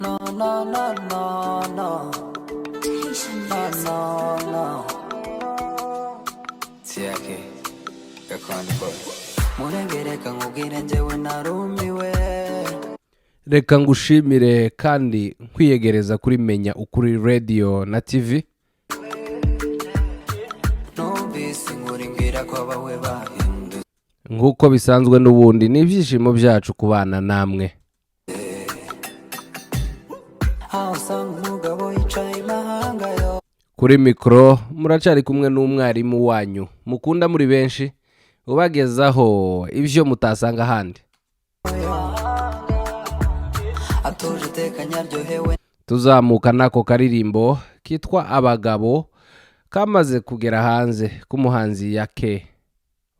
No, no, no, no, no. No, no, no. Siyake, gakondo boy. Murenge reka nkubwire, njyewe narumiwe. Reka ngushimire kandi nkwiyegereza kuri Menya Ukuri Radio na TV. Numvise inkuru imbwira ko abawe bahindutse. Nk'uko bisanzwe n'ubundi, ni ibyishimo byacu kubana namwe. Aho usanga umugabo yicaye imahanga yo. Kuri mikoro muracari kumwe n'umwarimu wanyu mukunda muri benshi, ubagezaho ibyo mutasanga ahandi. Atuje, utekanye, aryohewe. Tuzamuka n'ako karirimbo kitwa Abagabo kamaze kugera hanze k'umuhanzi Yake,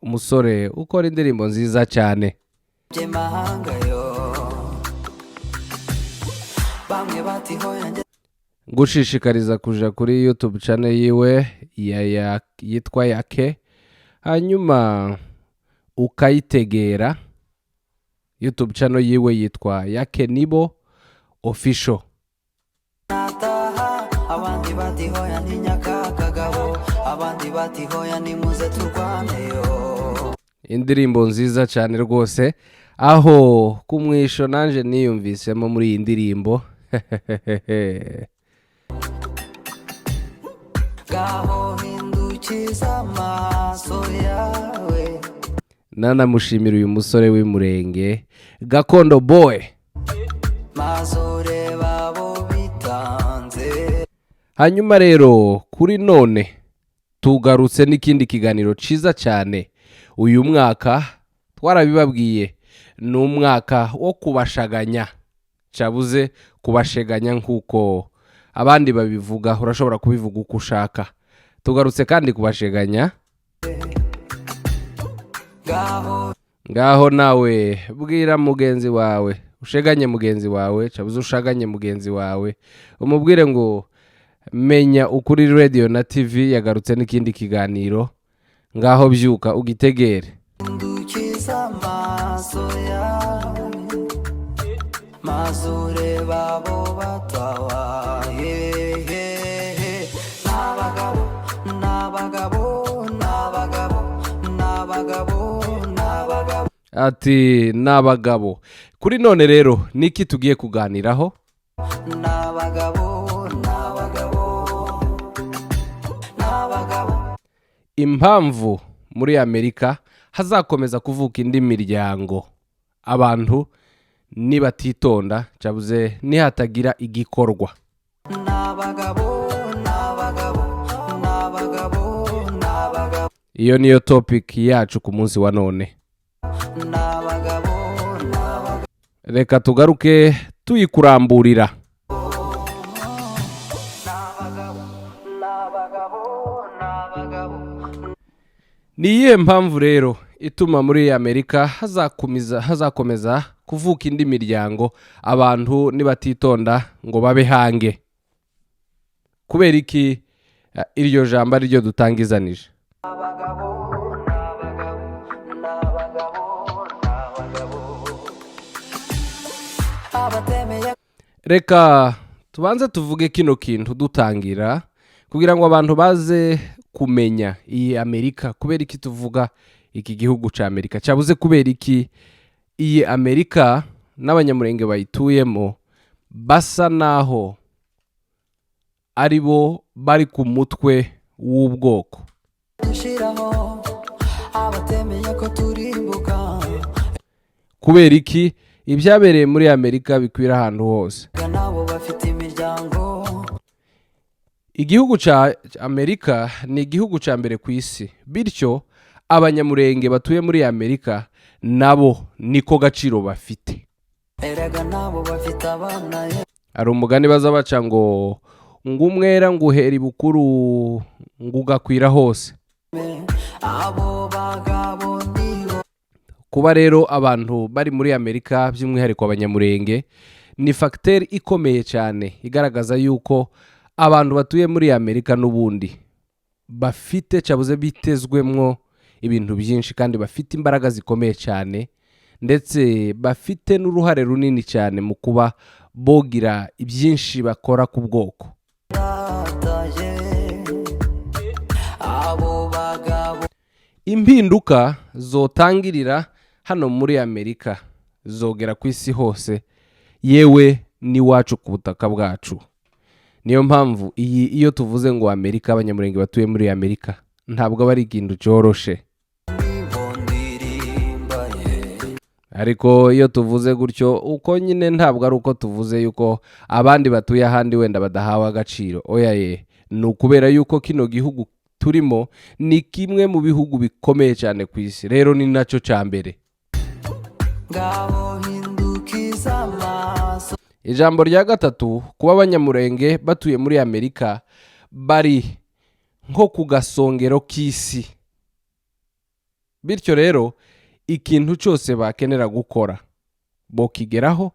umusore ukora indirimbo nziza cyane. By'imahanga yo, bamwe bati hoya njye. Ngushishikariza kuja kuri YouTube channel yiwe yitwa Yake, hanyuma ukayitegera. YouTube channel yiwe yitwa Yake Nibo Official. Nataha, abandi bati hoya ntinyaka kagabo, abandi bati hoya nimuze turwaneyo. Indirimbo nziza cyane rwose, aho ku mwisho nanje niyumvisemo muri iyi ndirimbo. Ngaho hindukiza amaso yawe. Nanamushimira uyu musore w'Imurenge, Gakondo Boy. Maze ureba abo bitanze. Hanyuma rero kuri none tugarutse n'ikindi kiganiro cyiza cyane. Uyu mwaka twarabibabwiye, ni umwaka wo kubashaganya, cyabuze kubasheganya nk'uko abandi babivuga. Urashobora kubivuga uko ushaka. Tugarutse kandi kubasheganya. Ngaho. Ngaho nawe bwira mugenzi wawe, usheganye mugenzi wawe, cyabuze ushaganye mugenzi wawe, umubwire ngo Menya Ukuri Radio na TV yagarutse n'ikindi kiganiro. Ngaho byuka ugitegere. Hindukiza amaso yawe, maze ureba abo batabaye. N'abagabo, n'abagabo, n'abagabo, n'abagabo, n'abagabo. Ati n'abagabo. Kuri none rero niki tugiye kuganiraho? N'abagabo, n'abagabo, n'abagabo. Impamvu muri Amerika hazakomeza kuvuka indi miryango abantu nibatitonda, cyabuze nihatagira igikorwa. N'abagabo, n'abagabo, n'abagabo, n'abagabo. Iyo niyo topic yacu ku munsi wa none. N'abagabo, n'abagabo. Reka tugaruke tuyikuramburira. N'abagabo, n'abagabo, n'abagabo. Ni iyihe mpamvu rero ituma muri Amerika hazakomeza kuvuka indi miryango abantu nibatitonda ngo babe hange? Kubera iki iryo jambo ari ryo dutangizanije? N'abagabo, n'abagabo, n'abagabo, n'abagabo, abatemeye. Reka tubanze tuvuge kino kintu dutangira, kugira ngo abantu baze kumenya iyi Amerika. Kubera iki tuvuga iki gihugu cya Amerika? Cyabuze kubera iki iyi Amerika n'Abanyamurenge bayituyemo basa naho ari bo bari ku mutwe w'ubwoko? Dushiraho abatemeye ko turimbuka. Kubera iki ibyabereye muri Amerika bikwira ahantu hose? Nabo bafite imiryango. Igihugu cya Amerika ni igihugu cya mbere ku isi, bityo Abanyamurenge batuye muri Amerika nabo niko gaciro bafite. Erega nabo bafite abana ye. Hari umugani baza baca ngo umwera ngo uhera ibukuru ngo ugakwira hose. Abo bagabo nibo. Kuba rero abantu bari muri Amerika, by'umwihariko Abanyamurenge, ni facteur ikomeye cyane igaragaza yuko abantu batuye muri Amerika n'ubundi bafite, cyabuze bitezwemwo ibintu byinshi, kandi bafite imbaraga zikomeye cyane. Ndetse bafite n'uruhare runini cyane mu kuba bogira ibyinshi bakora ku bwoko. Dataye abo bagabo. Impinduka zotangirira hano muri Amerika zogera ku isi hose, yewe n'iwacu ku butaka bwacu. Niyo mpamvu iyi iyo tuvuze ngo Amerika, Abanyamurenge batuye muri Amerika, ntabwo aba ari ikintu cyoroshe. Nibo ndirimbaye. Ariko iyo tuvuze gutyo uko nyine, ntabwo ari uko tuvuze yuko abandi batuye ahandi wenda badahawe agaciro. Oya ye, ni ukubera yuko kino gihugu turimo ni kimwe mu bihugu bikomeye cyane ku isi, rero ni nacyo cya mbere. Ngaho hindukiza amaso. Ijambo rya gatatu, kuba Abanyamurenge batuye muri Amerika bari nko ku gasongero k'isi, bityo rero ikintu cyose bakenera gukora bokigeraho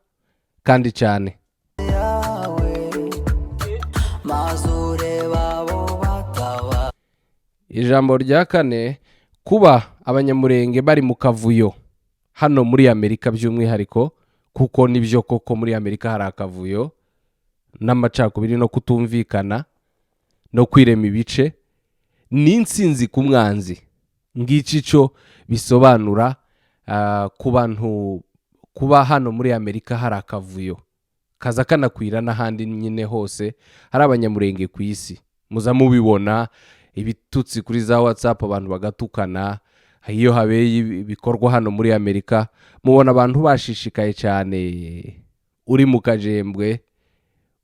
kandi cyane. Yawe, maze ureba abo bataba. Ijambo rya kane, kuba Abanyamurenge bari mu kavuyo hano muri Amerika by'umwihariko, kuko nibyo koko muri Amerika hari akavuyo n'amacakubiri no kutumvikana no kwirema ibice, ni insinzi ku mwanzi. Ngiki cyo bisobanura ku bantu kuba hano muri Amerika hari akavuyo kaza kanakwira n'ahandi nyine hose hari Abanyamurenge ku isi. Muza mubibona, ibitutsi kuri za WhatsApp, abantu bagatukana. Iyo habeye ibikorwa hano muri Amerika, mubona abantu bashishikaye cyane, uri mu Kajembwe,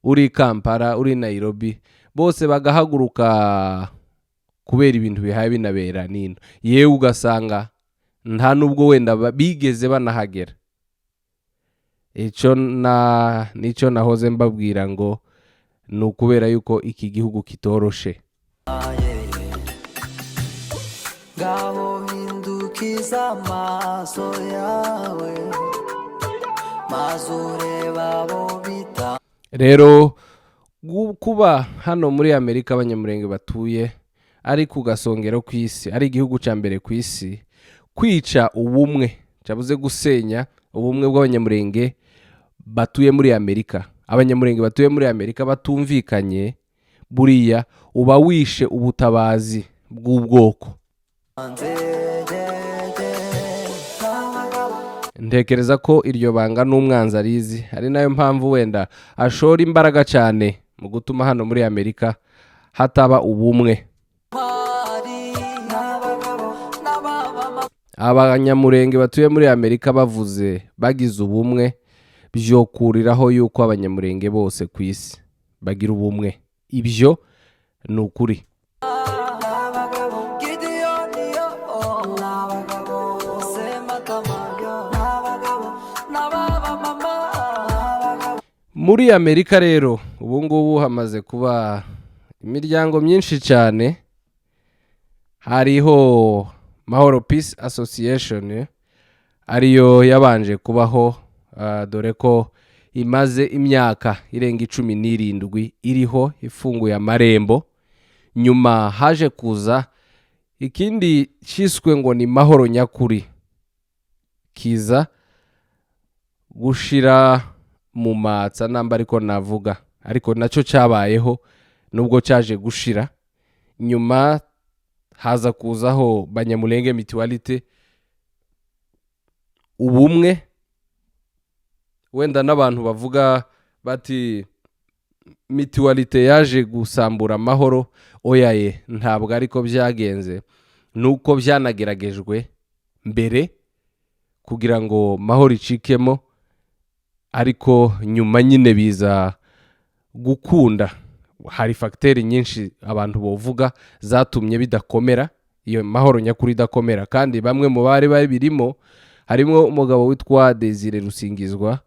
uri Kampala, uri Nairobi, bose bagahaguruka kubera ibintu bihaye binabera nino, yewe ugasanga nta nubwo wenda bigeze banahagera. Icyo na nicyo nahoze mbabwira ngo ni ukubera yuko iki gihugu kitoroshe. Ngaho hindukiza amaso yawe, maze ureba abo bita. Rero kuba hano muri Amerika Abanyamurenge batuye ari ku gasongero k'isi, ari igihugu cya mbere ku isi, kwica ubumwe cyabuze gusenya ubumwe bw'Abanyamurenge batuye muri Amerika. Abanyamurenge batuye muri Amerika batumvikanye, buriya uba wishe ubutabazi bw'ubwoko. Nzegege n'abagabo. Ntekereza ko iryo banga n'umwanzi arizi, ari nayo mpamvu wenda ashora imbaraga cyane mu gutuma hano muri Amerika hataba ubumwe. Ntwari n'abagabo n'abamama. Abanyamurenge batuye muri Amerika bavuze bagize ubumwe, byokuriraho yuko Abanyamurenge bose ku isi bagira ubumwe. Ibyo ni ukuri. N'abagabo Gidiyoni yo, n'abagabo Sematama yo, n'abagabo n'abamama, n'abagabo. Muri Amerika rero ubu ngubu hamaze kuba imiryango myinshi cyane. Hariho Mahoro Peace Association, ariyo yabanje kubaho, dore ko imaze imyaka irenga 17 iriho, ifunguye amarembo. Nyuma haje kuza ikindi cyiswe ngo ni Mahoro Nyakuri, kiza gushira mu matsa namba, ariko navuga ariko nacyo cyabayeho nubwo cyaje gushira. Nyuma haza kuzaho Banyamulenge Mutuality, ubumwe. Wenda n'abantu bavuga bati mutualité yaje gusambura amahoro, oya ye, ntabwo ariko byagenze. Nuko byanageragejwe mbere kugira ngo Mahoro icikemo, ariko nyuma nyine biza gukunda. Hari facteurs nyinshi abantu bovuga zatumye bidakomera, iyo Mahoro Nyakuri idakomera. Kandi bamwe mu bari babirimo harimo umugabo witwa Desire Rusingizwa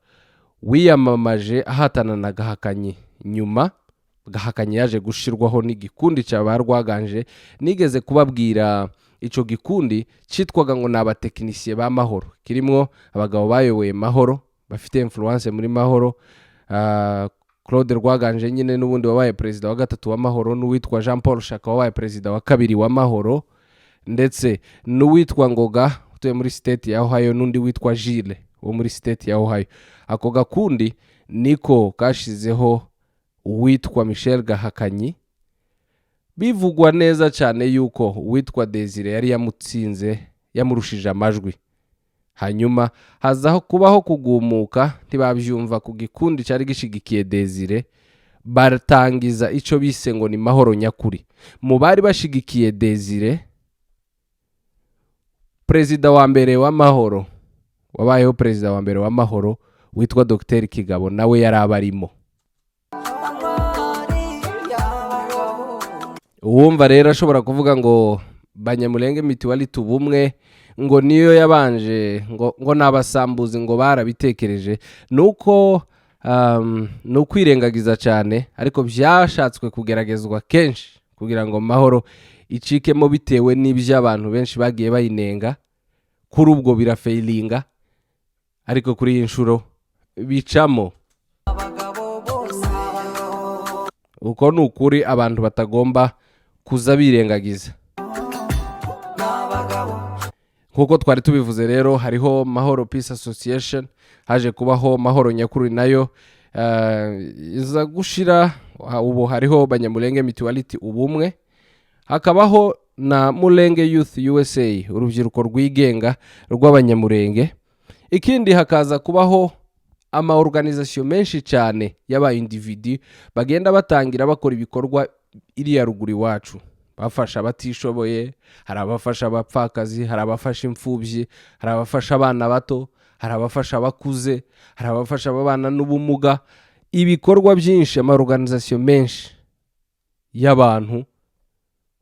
wiyamamaje ahatana na Gahakanyi. Nyuma Gahakanyi yaje gushirwaho n'igikundi cya ba Rwaganje. Nigeze kubabwira icyo gikundi cyitwaga ngo ni abatekinisiye ba Mahoro, kirimo abagabo bayoboye Mahoro, bafite influence muri Mahoro, Claude Rwaganje nyine n'ubundi wabaye perezida wa gatatu wa Mahoro, n'uwitwa Jean Paul Shaka wabaye perezida wa kabiri wa Mahoro, ndetse n'uwitwa Ngoga. utuye muri state ya Ohio, n'undi witwa Gilles wo muri state ya Ohio. Ako gakundi niko kashizeho uwitwa Michel Gahakanyi. Bivugwa neza cyane yuko uwitwa Desire yari yamutsinze, yamurushije amajwi. Hanyuma hazaho kubaho kugumuka, ntibabyumva ku gikundi cyari gishigikiye Desire, batangiza icyo bise ngo ni Mahoro Nyakuri. Mu bari bashigikiye Desire, perezida wa mbere w'Amahoro wabayeho, perezida wa mbere w'Amahoro witwa Dr Kigabo, nawe yari abarimo. Intwari y'abagabo. Uwumva rero ashobora kuvuga ngo Banyamulenge Mutuality Ubumwe ngo niyo yabanje, ngo n'abasambuzi, ngo barabitekereje, nuko ni ukwirengagiza cyane. Ariko byashatswe kugeragezwa kenshi kugira ngo Mahoro icikemo, bitewe n'ibyo abantu benshi bagiye bayinenga. Kuri ubwo birafailinga, ariko kuri iyi nshuro bicamo. Abagabo bose. Uko ni ukuri abantu batagomba kuza birengagiza. N'abagabo. Nk'uko twari tubivuze rero, hariho Mahoro Peace Association, haje kubaho Mahoro Nyakuri, nayo iza gushira. Ubu hariho Banyamulenge Mutuality Ubumwe, hakabaho na Mulenge Youth USA, urubyiruko rwigenga rw'Abanyamurenge. Ikindi, hakaza kubaho ama organisation menshi cyane y'aba individu bagenda batangira bakora ibikorwa iriya ruguru iwacu, bafasha abatishoboye. Hari abafasha abapfakazi, hari abafasha imfubyi, hari abafasha abana bato, hari abafasha abakuze, hari abafasha ababana n'ubumuga. Ibikorwa byinshi, ama organisation menshi y'abantu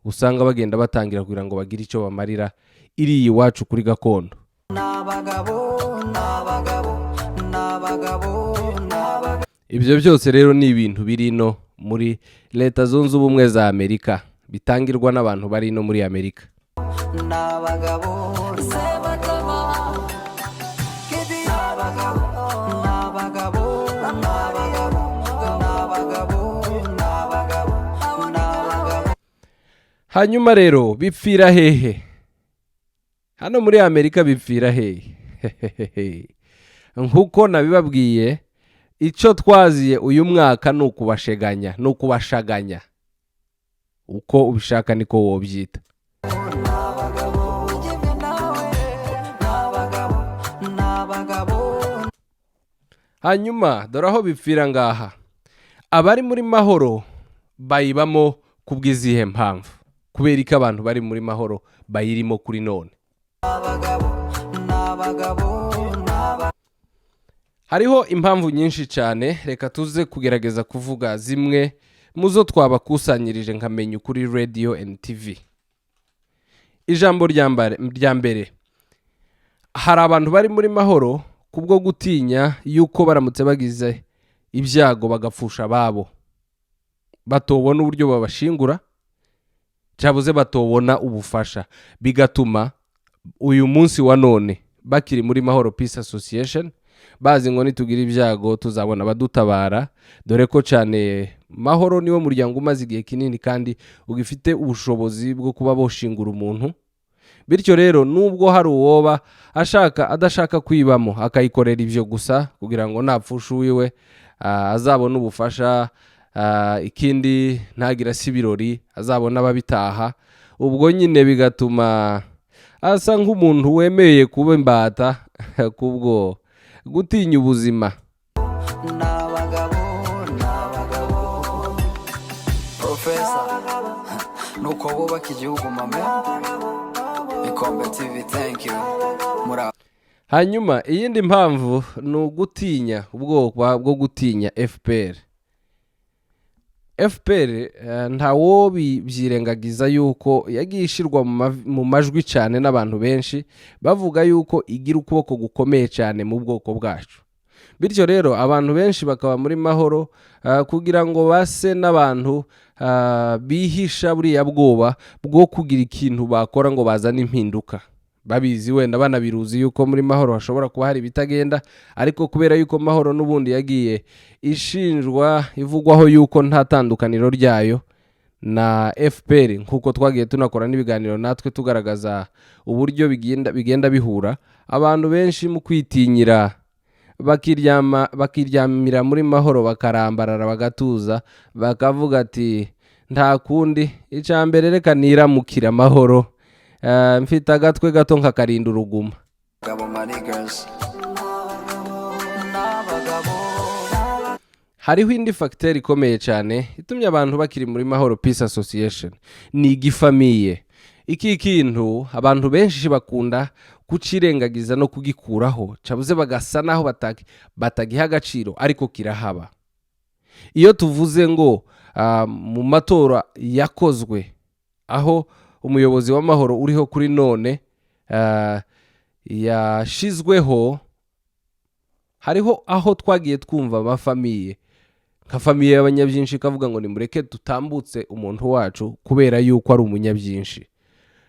usanga bagenda batangira kugira ngo bagire icyo bamarira iriya iwacu kuri gakondo. N'abagabo, n'abagabo, n'abagabo, n'abagabo. Ibyo byose rero ni ibintu biri no muri Leta Zunze Ubumwe za Amerika, bitangirwa n'abantu bari no muri Amerika. N'abagabo. Sebatama. N'abagabo, n'abagabo, n'abagabo, n'abagabo, n'abagabo, n'abagabo. Hanyuma rero bipfira hehe hano muri Amerika? Bipfira hehe? Nk'uko nabibabwiye, icyo twaziye uyu mwaka ni ukubasheganya, ni ukubashaganya, uko ubishaka niko wobyita. N'abagabo ugibwe nawe, n'abagabo, n'abagabo. Hanyuma dore aho bipfira ngaha: abari muri Mahoro bayibamo kubw'izihe mpamvu? Kubera ko abantu bari muri Mahoro bayirimo kuri none? N'abagabo, n'abagabo, n'abagabo. Hariho impamvu nyinshi cyane. Reka tuze kugerageza kuvuga zimwe mu zo twabakusanyirije nkamenya kuri Radio and TV. Ijambo rya mbere, hari abantu bari muri Mahoro kubwo gutinya yuko baramutse bagize ibyago bagapfusha ababo, batobona uburyo babashingura, cyabuze batobona ubufasha, bigatuma uyu munsi wa none bakiri muri Mahoro Peace Association, bazi ngo nitugira ibyago tuzabona abadutabara, dore ko cyane Mahoro niwo muryango umaze igihe kinini kandi ugifite ubushobozi bwo kuba boshingura umuntu. Bityo rero, nubwo hari uwoba ashaka adashaka kwibamo, akayikorera ibyo gusa kugira ngo napfusha uwiwe azabone ubufasha, ikindi ntagira si ibirori, azabona ababitaha. Ubwo nyine bigatuma asa nk'umuntu wemeye kuba imbata kubwo gutinya ubuzima. N'abagabo, n'abagabo. Profesa, nuko bubaka igihugu. Mame Ikombe TV, thank you muri. Hanyuma iyindi mpamvu ni ugutinya, ubwoba bwo gutinya FPR. FPR ntawo byirengagiza yuko yagiye ishyirwa mu majwi cyane n'abantu benshi, bavuga yuko igira ukuboko gukomeye cyane mu bwoko bwacu. Bityo rero abantu benshi bakaba muri Mahoro kugira ngo base n'abantu bihisha buriya bwoba bwo kugira ikintu bakora ngo bazane impinduka. Babizi, wenda banabiruzi yuko muri Mahoro hashobora kuba hari ibitagenda, ariko kubera yuko Mahoro n'ubundi yagiye ishinjwa, ivugwaho yuko nta tandukaniro ryayo Na FPR, nk'uko twagiye tunakora n'ibiganiro natwe tugaragaza uburyo bigenda bihura, abantu benshi mu kwitinyira bakiryama, bakiryamira muri Mahoro, bakarambarara, bagatuza, bakavuga ati: "Nta kundi, icya mbere reka niramukire amahoro. Mfite agatwe gato nkakarinda uruguma." Gabo my niggas n'abagabo. Hariho indi facteur ikomeye cyane itumye abantu bakiri muri Mahoro Peace Association, ni igifamille. Iki kintu abantu benshi bakunda kucirengagiza no kugikuraho, cabuze bagasa naho batagiha agaciro, ariko kirahaba. Iyo tuvuze ngo mu matora yakozwe, aho umuyobozi w'Amahoro uriho kuri none yashizweho, hariho aho twagiye twumva amafamille, nka famille y'abanyabyinshi ikavuga ngo: "Nimureke dutambutse umuntu wacu kubera yuko ari umunyabyinshi."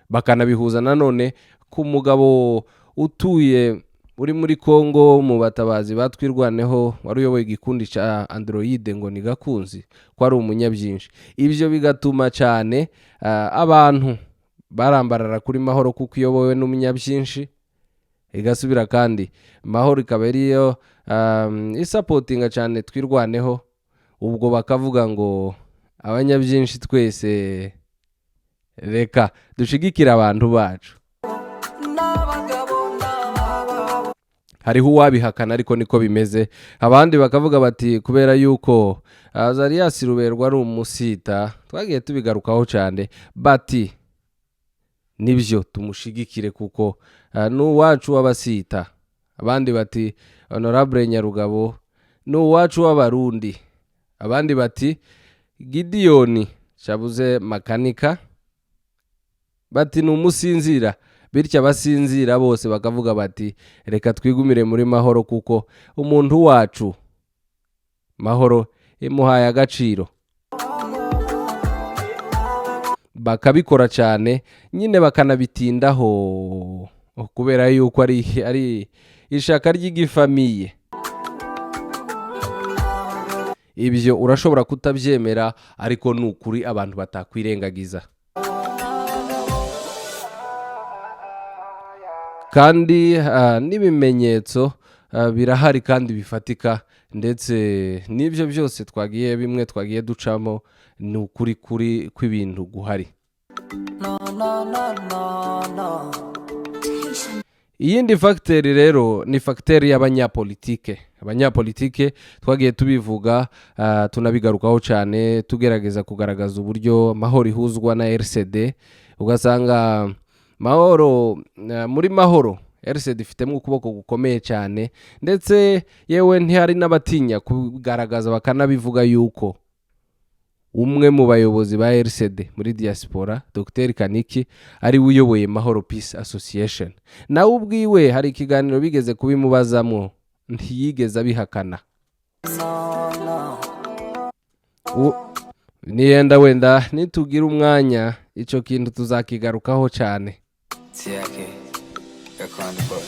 Bakanabihuza nanone ku mugabo utuye uri muri Congo mu batabazi batwirwaneho, wari uyoboye igikundi cya Androide, ngo ni Gakunzi, ko ari umunyabyinshi. Ibyo bigatuma cyane abantu barambarara kuri Mahoro kuko iyobowe n'umunyabyinshi. Igasubira kandi Mahoro ikaba ariyo isupportinga cyane Twirwaneho. Ubwo bakavuga ngo: "Abanyabyinshi twese reka dushigikire abantu bacu." N'abagabo n'abagabo. Hariho uwabihakana, ariko niko bimeze. Abandi bakavuga bati: "Kubera yuko Azarias Ruberwa ari umusita," twagiye tubigarukaho cyane, bati: "Nibyo, tumushigikire kuko ni uwacu w'abasita." Abandi bati: "Honorable Nyarugabo ni uwacu w'Abarundi." Abandi bati: "Gidiyoni cabuze Makanika," bati: "Ni umusinzira." Bityo abasinzira bose bakavuga bati: "Reka twigumire muri Mahoro kuko umuntu wacu Mahoro imuhaye agaciro." Bakabikora cyane nyine, bakanabitindaho kubera yuko ari ishaka ry'igifamille. Ibyo urashobora kutabyemera, ariko ni ukuri abantu batakwirengagiza. Kandi n'ibimenyetso birahari kandi bifatika, ndetse n'ibyo byose twagiye, bimwe twagiye ducamo, ni ukuri kuri kw'ibintu guhari. No, no, no, no, no. Iyindi facteur rero ni facteur y'abanyapolitike. Abanyapolitike twagiye tubivuga, tunabigarukaho cyane, tugerageza kugaragaza uburyo Mahoro ihuzwa na RCD. Ugasanga Mahoro, muri Mahoro RCD ifitemo ukuboko gukomeye cyane, ndetse yewe ntihari n'abatinya kugaragaza bakanabivuga yuko umwe mu bayobozi ba RCD muri diaspora, Dr Kaniki, ari we uyoboye Mahoro Peace Association. Nawe ubwiwe hari ikiganiro bigeze kubimubazamo, ntiyigeze abihakana. No, no. Niyenda wenda nitugira umwanya icyo kintu tuzakigarukaho cyane. Tiake Gakondo boy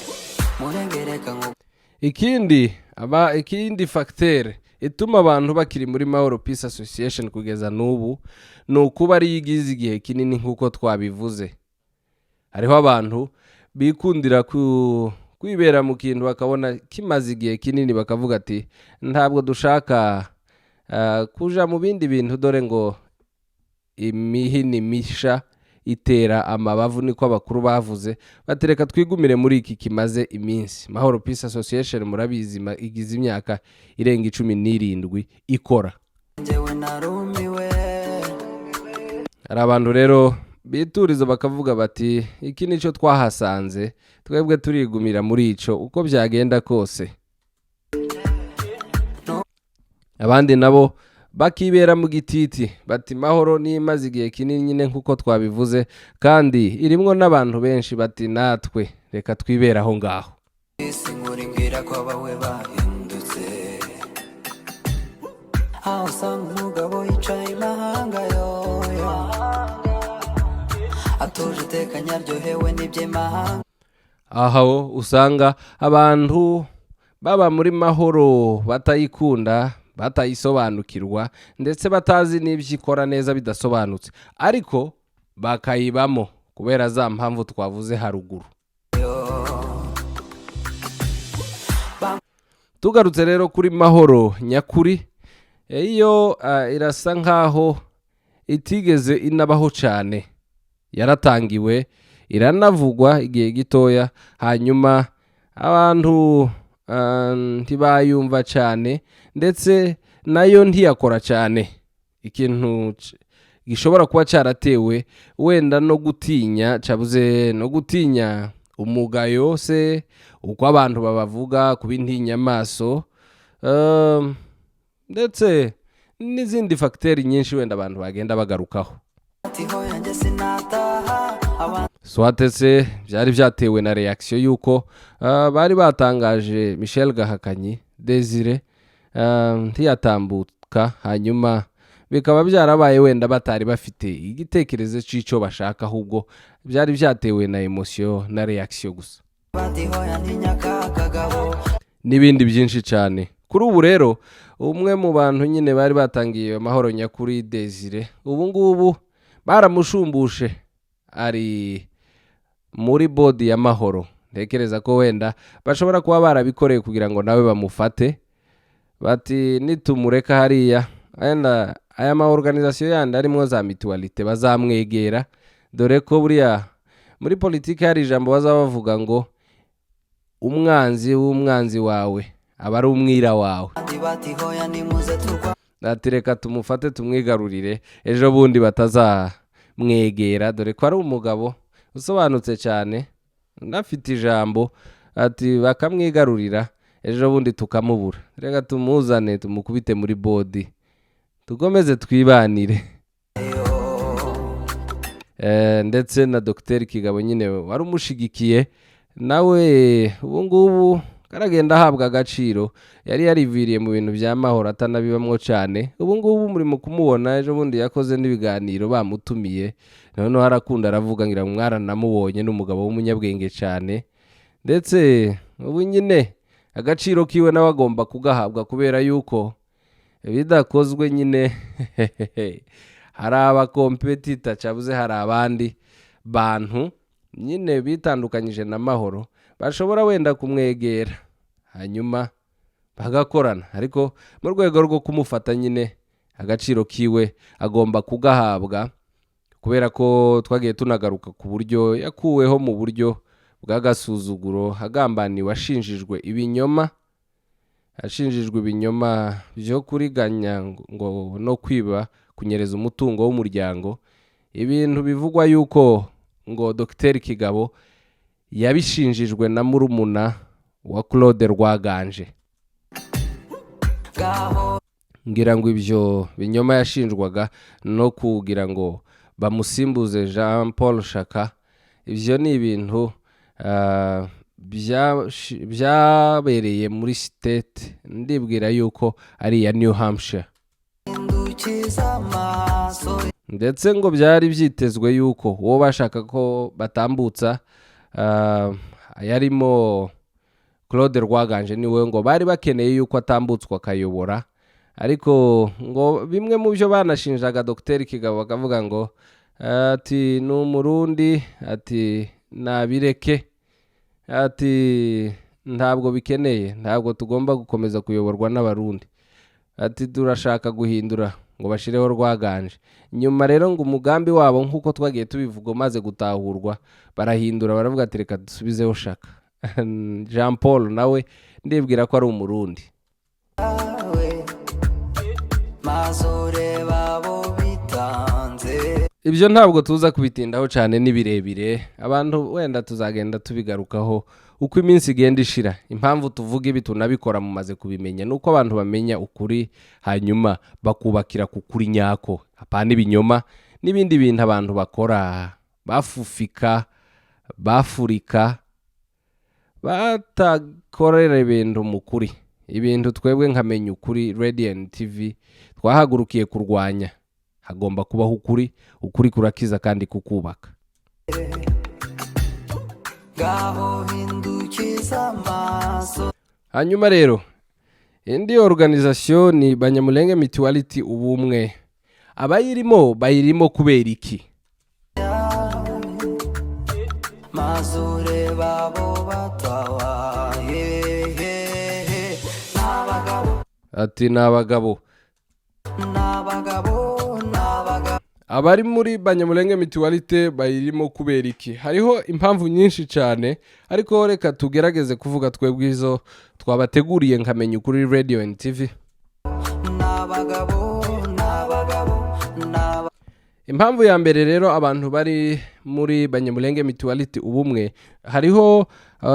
murengereka nko. Ikindi aba, ikindi facteur ituma abantu bakiri muri Mahoro Peace Association kugeza n'ubu ni ukuba ariyo igize igihe kinini. Nk'uko twabivuze, hariho abantu bikundira kwibera mu kintu, bakabona kimaze igihe kinini, bakavuga ati: "Ntabwo dushaka kuja mu bindi bintu, dore ngo imihini misha itera amabavu." Niko abakuru bavuze, batereka twigumire muri iki kimaze iminsi. Mahoro Peace Association, murabizi, igize imyaka irenga 17 ikora. Njyewe narumiwe. Hari abantu rero bituriza bakavuga bati: "Iki nicyo twahasanze, twebwe turigumira muri ico uko byagenda kose." Abandi nabo bakibera mu gititi, bati: "Mahoro nimaze igihe kinini nyine nk'uko twabivuze, kandi irimwo n'abantu benshi," bati: "Natwe reka twibere aho ngaho." Isi nkuru imbwira ko abawe bahindutse, aho usanga umugabo yicaye imahanga yoyo, atuje, utekanye, aryohewe n'iby'imahanga. Aho usanga abantu baba muri Mahoro batayikunda. Batayisobanukirwa, ndetse batazi n'ibyo ikora neza, bidasobanutse, ariko bakayibamo kubera za mpamvu twavuze haruguru. Yo. Tugarutse rero kuri Mahoro Nyakuri, iyo irasa nkaho itigeze inabaho cyane. Yaratangiwe, iranavugwa igihe gitoya, hanyuma abantu ntibayumva cyane, ndetse nayo ntiyakora cyane. Ikintu gishobora kuba cyaratewe wenda no gutinya, cyabuze no gutinya umugayo se, uko abantu babavuga, kuba intinyamaso, ndetse n'izindi facteur nyinshi wenda abantu bagenda bagarukaho. Bati hoya, njye sinataha, abandi Soit se byari byatewe na réaction y'uko bari batangaje Michel Gahakanyi Desire ntiyatambuka, hanyuma bikaba byarabaye wenda batari bafite igitekerezo cy'icyo bashaka, ahubwo byari byatewe na émotion na réaction gusa. Bati hoya, ntinya ka kagabo. N'ibindi byinshi cyane. Kuri ubu rero, umwe mu bantu nyine bari batangiye Amahoro Nyakuri, Desire, ubu ngubu baramushumbushe, ari muri board ya Mahoro. Ntekereza ko wenda bashobora kuba barabikoreye kugira ngo nawe bamufate, bati nitumureka hariya, wenda aya ma organisation yandi arimo za mutualité bazamwegera, dore ko buriya muri politiki hari ijambo bazaba bavuga ngo umwanzi w'umwanzi wawe aba ari umwira wawe. Abandi bati hoya, nimuze turwane. Ati reka tumufate tumwigarurire, ejo bundi batazamwegera, dore ko ari umugabo usobanutse cyane, unafite ijambo. Ati bakamwigarurira, ejo bundi tukamubura, reka tumuzane tumukubite muri board, tukomeze twibanire. Ndetse na Dogiteri Kigabo nyine wari umushigikiye, nawe ubu ngubu karagenda ahabwa agaciro. Yari yariviriye mu bintu bya Mahoro atanabibamwo cyane, ubu ngubu muri mu kumubona. Ejo bundi yakoze n'ibiganiro bamutumiye, noneho arakunda aravuga, ngira ngo mwaranamubonye, ni umugabo w'umunyabwenge cyane. Ndetse ubu nyine agaciro kiwe nawe agomba kugahabwa, kubera yuko bidakozwe nyine hari aba compétiteur, cyabuze hari abandi bantu nyine bitandukanyije na Mahoro bashobora wenda kumwegera, hanyuma bagakorana. Ariko mu rwego rwo kumufata nyine, agaciro kiwe agomba kugahabwa, kubera ko twagiye tunagaruka ku buryo yakuweho mu buryo bw'agasuzuguro, agambaniwe, ashinjijwe ibinyoma, ashinjijwe ibinyoma byo kuriganya ngo no kwiba, kunyereza umutungo w'umuryango, ibintu bivugwa yuko ngo Dogiteri Kigabo yabishinjijwe na murumuna wa Claude Rwaganje. Ngaho. Ngira ngo ibyo binyoma yashinjwaga no kugira ngo bamusimbuze Jean Paul Shaka, ibyo ni ibintu byabereye muri state, ndibwira yuko ari iya New Hampshire. Hindukiza amaso. Ndetse ngo byari byitezwe yuko uwo bashaka ko batambutsa yarimo Claude Rwaganje, niwe ngo bari bakeneye yuko atambutswa akayobora. Ariko ngo bimwe mu byo banashinjaga Dogiteri Kigabo, bakavuga ngo ati ni Umurundi, ati nabireke, ati ntabwo bikeneye, ntabwo tugomba gukomeza kuyoborwa n'Abarundi, ati turashaka guhindura, ngo bashireho Rwaganje. Nyuma rero ngo umugambi wabo, nk'uko twagiye tubivuga, umaze gutahurwa, barahindura, baravuga ati reka dusubizeho Shaka Jean Paul, nawe ndibwira ko ari Umurundi. Yawe, maze ureba abo bitanze. Ibyo ntabwo tuza kubitindaho cyane, ni birebire, abantu wenda tuzagenda tubigarukaho uko iminsi igenda ishira. Impamvu tuvuga ibi tunabikora, mumaze kubimenya, ni uko abantu bamenya ukuri, hanyuma bakubakira ku kuri nyako, hapana ibinyoma n'ibindi bintu abantu bakora bafufika, bafurika, batakorera ibintu mu kuri. Ibintu twebwe nkamenya Ukuri Radiant TV twahagurukiye kurwanya. Hagomba kubaho ukuri. Ukuri kurakiza kandi kukubaka. Ngaho hindukiza amaso. Hanyuma rero Indi organisation ni Banyamulenge Mutuality Ubumwe. Abayirimo bayirimo kubera iki? Mazure babo batawa hehehe n'abagabo. Ati ni abagabo. N'abagabo, n'abagabo. Abari muri Banyamulenge Mutuality bayirimo kubera iki? Hariho impamvu nyinshi cyane, ariko reka tugerageze kuvuga twebwe izo twabateguriye nkamenya kuri Radio and TV. N'abagabo, n'abagabo, n'aba. Impamvu ya mbere rero abantu bari muri Banyamulenge Mutuality Ubumwe, hariho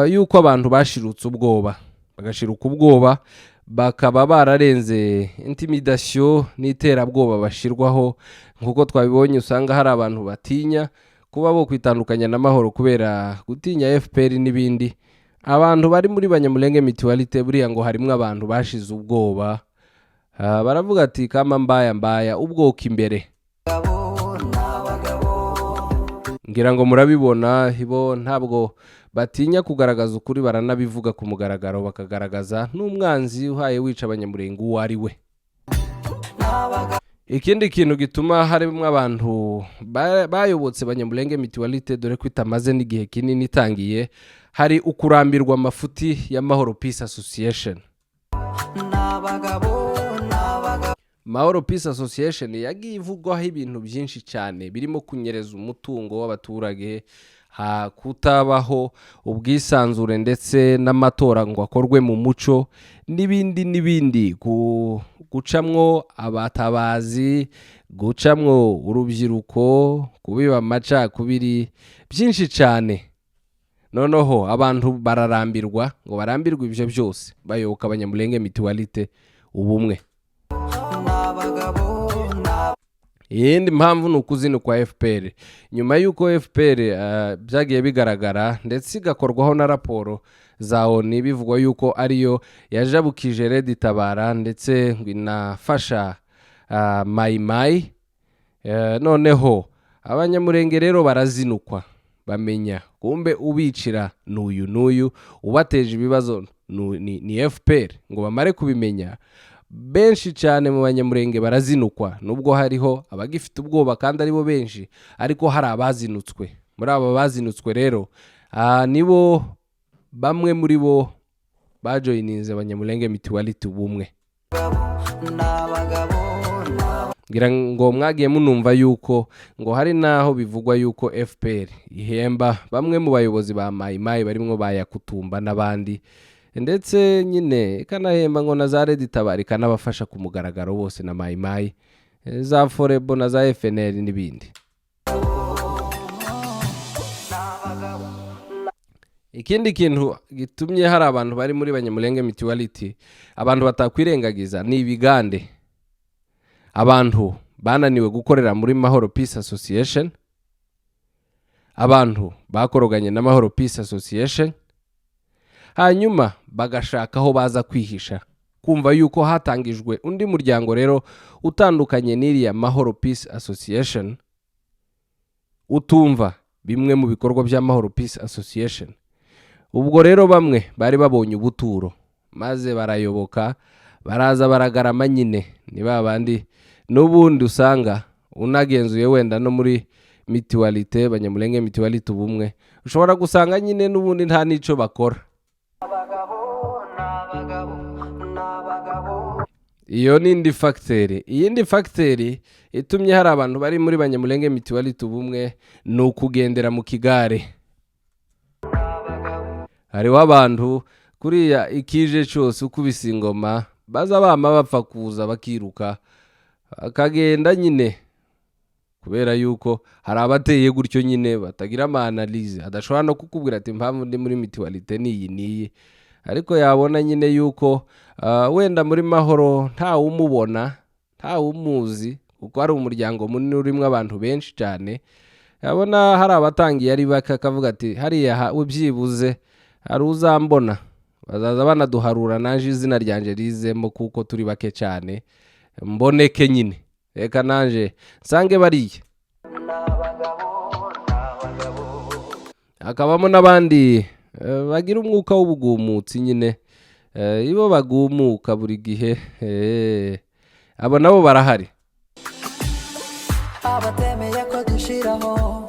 yuko abantu bashirutse ubwoba, bagashiruka ubwoba, bakaba bararenze intimidation n'iterabwoba bashirwaho. Nk'uko twabibonye, usanga hari abantu batinya kuba bo kwitandukanya n'amahoro kubera gutinya FPR n'ibindi. Abantu bari muri Banyamulenge Mutuality buriya ngo harimo abantu bashize ubwoba. Baravuga ati kama mbaya mbaya, ubwoko imbere. N'abagabo. Ngira ngo murabibona, bo ntabwo batinya kugaragaza ukuri, baranabivuga ku mugaragaro, bakagaragaza n'umwanzi uhaye wica Abanyamurenge uwo ari we. Ikindi kintu gituma harimo abantu bayobotse Banyamulenge Mutuality, dore ko itamaze n'igihe kinini itangiye, hari ukurambirwa amafuti y'Amahoro Peace Association. N'abagabo, n'abagabo. Mahoro Peace Association yagiye ivugwaho ibintu byinshi cyane, birimo kunyereza umutungo w'abaturage, kutabaho ubwisanzure ndetse n'amatora ngo akorwe mu muco, n'ibindi n'ibindi, gucamwo abatabazi, gucamwo urubyiruko, kubiba amacakubiri, byinshi cyane. Noneho abantu bararambirwa, ngo barambirwe ibyo byose, bayoboka Abanyamulenge Mutuality Ubumwe. N'abagabo. Iyindi mpamvu ni ukuzinukwa FPR. Nyuma y'uko FPR byagiye bigaragara ndetse igakorwaho na raporo za ONU, bivugwa yuko ariyo yajabukije Red Tabara ndetse ngo inafasha Mayimayi. Noneho Abanyamurenge rero barazinukwa, bamenya kumbe ubicira n'uyu n'uyu, ubateje ibibazo ni FPR. Ngo bamare kubimenya, benshi cyane mu Banyamurenge barazinukwa, nubwo hariho abagifite ubwoba kandi aribo benshi, ariko hari abazinutswe. Muri aba bazinutswe rero, nibo bamwe muri bo bajoyininze Abanyamulenge Mutuality Ubumwe. N'abagabo. Ngira ngo mwagiye munumva yuko ngo hari n'aho bivugwa yuko FPR ihemba bamwe mu bayobozi ba Mayimayi, barimwo ba Yakutumba n'abandi, ndetse nyine ikanahemba ngo na za Red Tabara, ikanabafasha ku mugaragaro bose na Mayimayi, za Forebo na za FNL n'ibindi. Ikindi kintu gitumye hari abantu bari muri Banyamulenge Mutuality, abantu batakwirengagiza, ni ibigande. Abantu bananiwe gukorera muri Mahoro Peace Association, abantu bakoroganye na Mahoro Peace Association, hanyuma bagashaka aho baza kwihisha, kumva yuko hatangijwe undi muryango rero utandukanye n'iriya Mahoro Peace Association, utumva bimwe mu bikorwa bya Mahoro Peace Association. Ubwo rero bamwe bari babonye ubuturo, maze barayoboka, baraza baragarama nyine. Ni ba bandi n'ubundi usanga unagenzuye wenda no muri Mutualite Banyamulenge Mutuality Ubumwe, ushobora gusanga nyine n'ubundi nta n'ico bakora. N'abagabo, n'abagabo. Iyo ni indi facteur. Iyindi facteur itumye hari abantu bari muri Banyamulenge Mutuality Ubumwe ni ukugendera mu kigare. Hariho abantu kuriya ikije cyose ukubise ingoma baza bama bapfa kuza bakiruka akagenda nyine, kubera yuko hari abateye gutyo nyine batagira ama analyse, adashobora no kukubwira ati impamvu ndi muri mutualite niyi niyi, ariko yabona nyine yuko wenda muri Mahoro ntawumubona, ntawumuzi, kuko ari umuryango munini urimo abantu benshi cyane. Yabona hari abatangiye ari bake, akavuga ati hariya ubyibuze hari uzambona, bazaza banaduharura naje izina ryanje rizemo, kuko turi bake cyane, mboneke nyine, reka nanje nsange bariya. Hakabamo n'abandi bagira umwuka w'ubugumutsi nyine. Ibo bagumuka buri gihe, abo nabo barahari. Abatemeye ko dushiraho,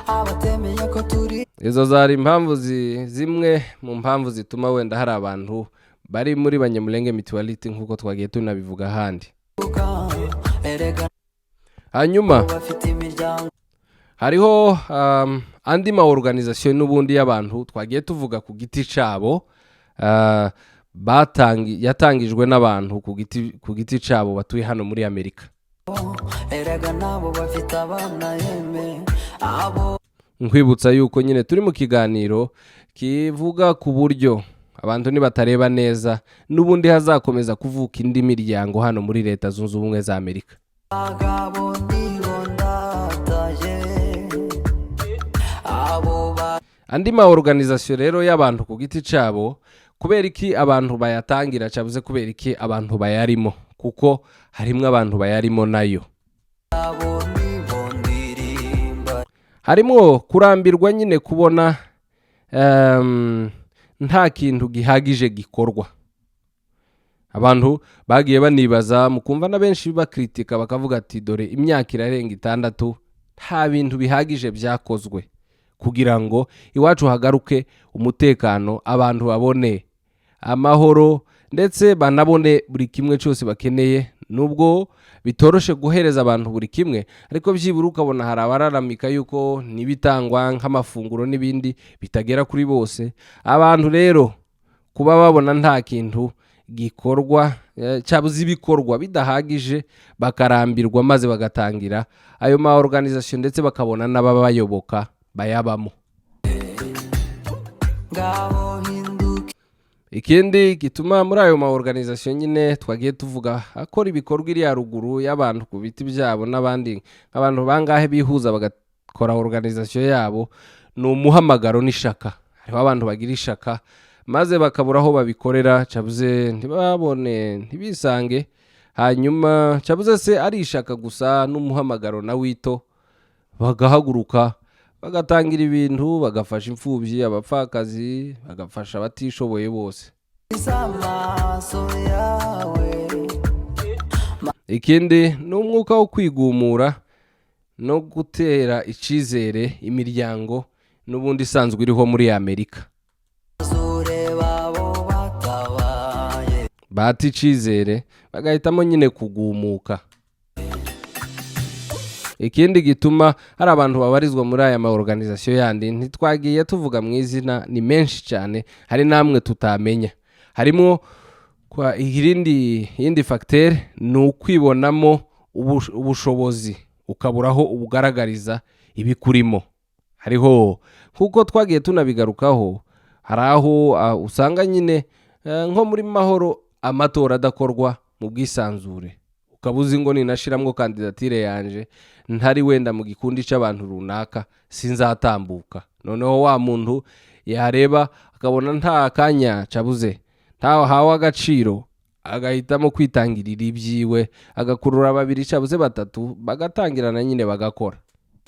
abatemeye ko turi. Izo zari impamvu zimwe mu mpamvu zituma wenda hari abantu bari muri Banyamulenge Mutuality, nk'uko twagiye tunabivuga ahandi. Erega Hanyuma bafite imiryango. hariho andi ma organisation n'ubundi y'abantu twagiye tuvuga ku giti cabo, yatangijwe n'abantu ku giti cabo batuye hano muri Amerika. Erega nabo bafite abana, yeme abo. Nkwibutsa yuko nyine turi mu kiganiro kivuga ku buryo abantu nibatareba neza n'ubundi hazakomeza kuvuka indi miryango hano muri Leta Zunze Ubumwe za Amerika. Bagabo nibo ndataye abo. Andi ma organisation rero y'abantu ku giti cabo, kubera iki abantu bayatangira? Cabuze kubera iki abantu bayarimo? Kuko harimwo abantu bayarimo nayo. Bagabo nibo ndirimba. Harimwo kurambirwa nyine kubona nta kintu gihagije gikorwa. Abantu bagiye banibaza, mukumva na benshi bakritika, bakavuga ati: "Dore imyaka irarenga 6, nta bintu bihagije byakozwe kugira ngo iwacu hagaruke umutekano, abantu babone amahoro, ndetse banabone buri kimwe cyose bakeneye." Nubwo bitoroshe guhereza abantu buri kimwe, ariko byibura ukabona hari abararamika yuko n'ibitangwa nk'amafunguro n'ibindi bitagera kuri bose. Abantu rero kuba babona nta kintu gikorwa, cyabuze, ibikorwa bidahagije, bakarambirwa, maze bagatangira ayo ma organisation, ndetse bakabona n'ababayoboka bayabamo. Ngaho hinduka. Ikindi gituma muri ayo ma organisation nyine twagiye tuvuga akora ibikorwa iri haruguru y'abantu ku biti byabo, n'abandi abantu bangahe bihuza bagakora organisation yabo, ni umuhamagaro n'ishaka. Hariho abantu bagira ishaka maze bakabura aho babikorera, cabuze ntibabone, ntibisange. Hanyuma cabuze se ari ishaka gusa n'umuhamagaro na wito, bagahaguruka, bagatangira ibintu, bagafasha imfubyi, abapfakazi, bagafasha abatishoboye bose. Amaso yawe. Ikindi ni umwuka wo kwigumura no gutera icyizere imiryango n'ubundi isanzwe iriho muri Amerika. Ureba abo batabaye. Bata icyizere, bagahitamo nyine kugumuka. Ikindi gituma hari abantu babarizwa muri aya ma organisation yandi ntitwagiye tuvuga mu izina, ni menshi cyane, hari n'amwe tutamenya. Harimo kwa iyindi facteur ni ukwibonamo ubushobozi, ukabura aho ubugaragariza ibikurimo. Hariho, nk'uko twagiye tunabigarukaho, hari aho usanga nyine nko muri mahoro amatora adakorwa mu bwisanzure, ukaba uzi ngo ninashiramwo kandidatire yanje ntari wenda mu gikundi c'abantu runaka sinzatambuka. Noneho wa muntu yareba akabona nta kanya, cabuze ntahawe agaciro, agahitamo kwitangirira ibyiwe, agakurura babiri cabuze batatu, bagatangirana nyine bagakora.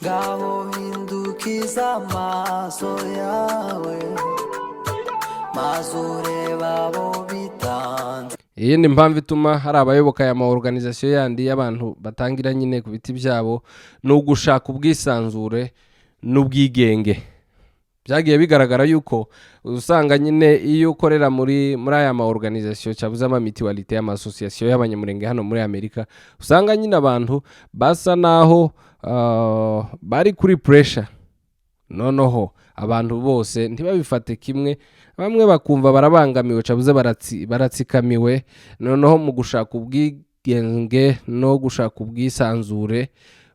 Ngaho hindukiza amaso yawe, maze ureba abo bitanze. Iyindi mpamvu ituma hari abayoboka aya ma organisation yandi y'abantu batangira nyine ku biti byabo ni ugushaka ubwisanzure n'ubwigenge. Byagiye bigaragara yuko usanga nyine iyo ukorera muri aya ma organisation, cyabuze ama mutualité, y'ama association y'Abanyamurenge hano muri Amerika, usanga nyine abantu basa naho bari kuri pressure. Noneho abantu bose ntibabifate kimwe, bamwe bakumva barabangamiwe, cabuze baratsikamiwe. Noneho mu gushaka ubwigenge no gushaka ubwisanzure,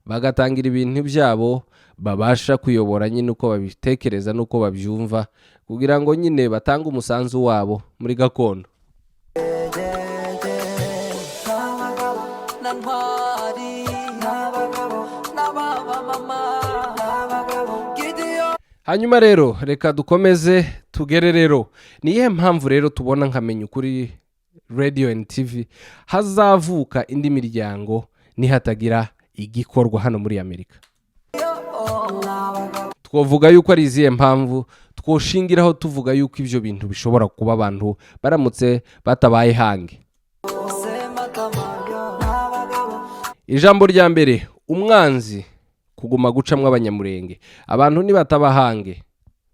bagatangira ibintu byabo babasha kuyobora nyine uko babitekereza n'uko babyumva, kugira ngo nyine batange umusanzu wabo muri gakondo. N'abagabo na ntwari, n'abagabo n'abamama, n'abagabo Gideon. Hanyuma rero reka dukomeze tugere rero ni iyihe mpamvu rero tubona nkamenya ukuri Radio and TV hazavuka indi miryango nihatagira igikorwa hano muri Amerika. Twavuga yuko ari izihe mpamvu? Twoshingiraho tuvuga yuko ibyo bintu bishobora kuba abantu baramutse batabaye hange. Sematama yo, n'abagabo. Ijambo rya mbere, umwanzi kuguma gucamwo Abanyamurenge. Abantu nibatabahange,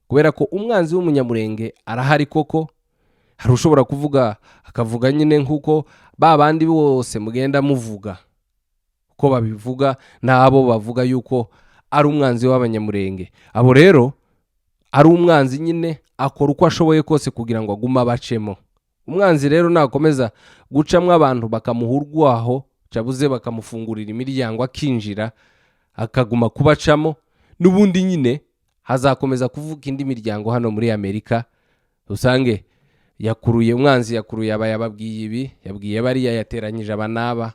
kubera ko umwanzi w'Umunyamurenge arahari koko. Hari ushobora kuvuga, akavuga nyine nk'uko ba bandi bose mugenda muvuga uko babivuga, n'abo bavuga yuko ari umwanzi w'Abanyamurenge. Abo rero ari umwanzi nyine, akora uko ashoboye kose kugira ngo agume abacemo. Umwanzi rero nakomeza gucamwo abantu, bakamuha urwaho cabuze, bakamufungurira imiryango akinjira, akaguma kubacamo, n'ubundi nyine hazakomeza kuvuka indi miryango hano muri Amerika. Usange yakuruye umwanzi, yakuruye aba, yababwiye ibi, yabwiye bariya, yateranyije aba n'aba,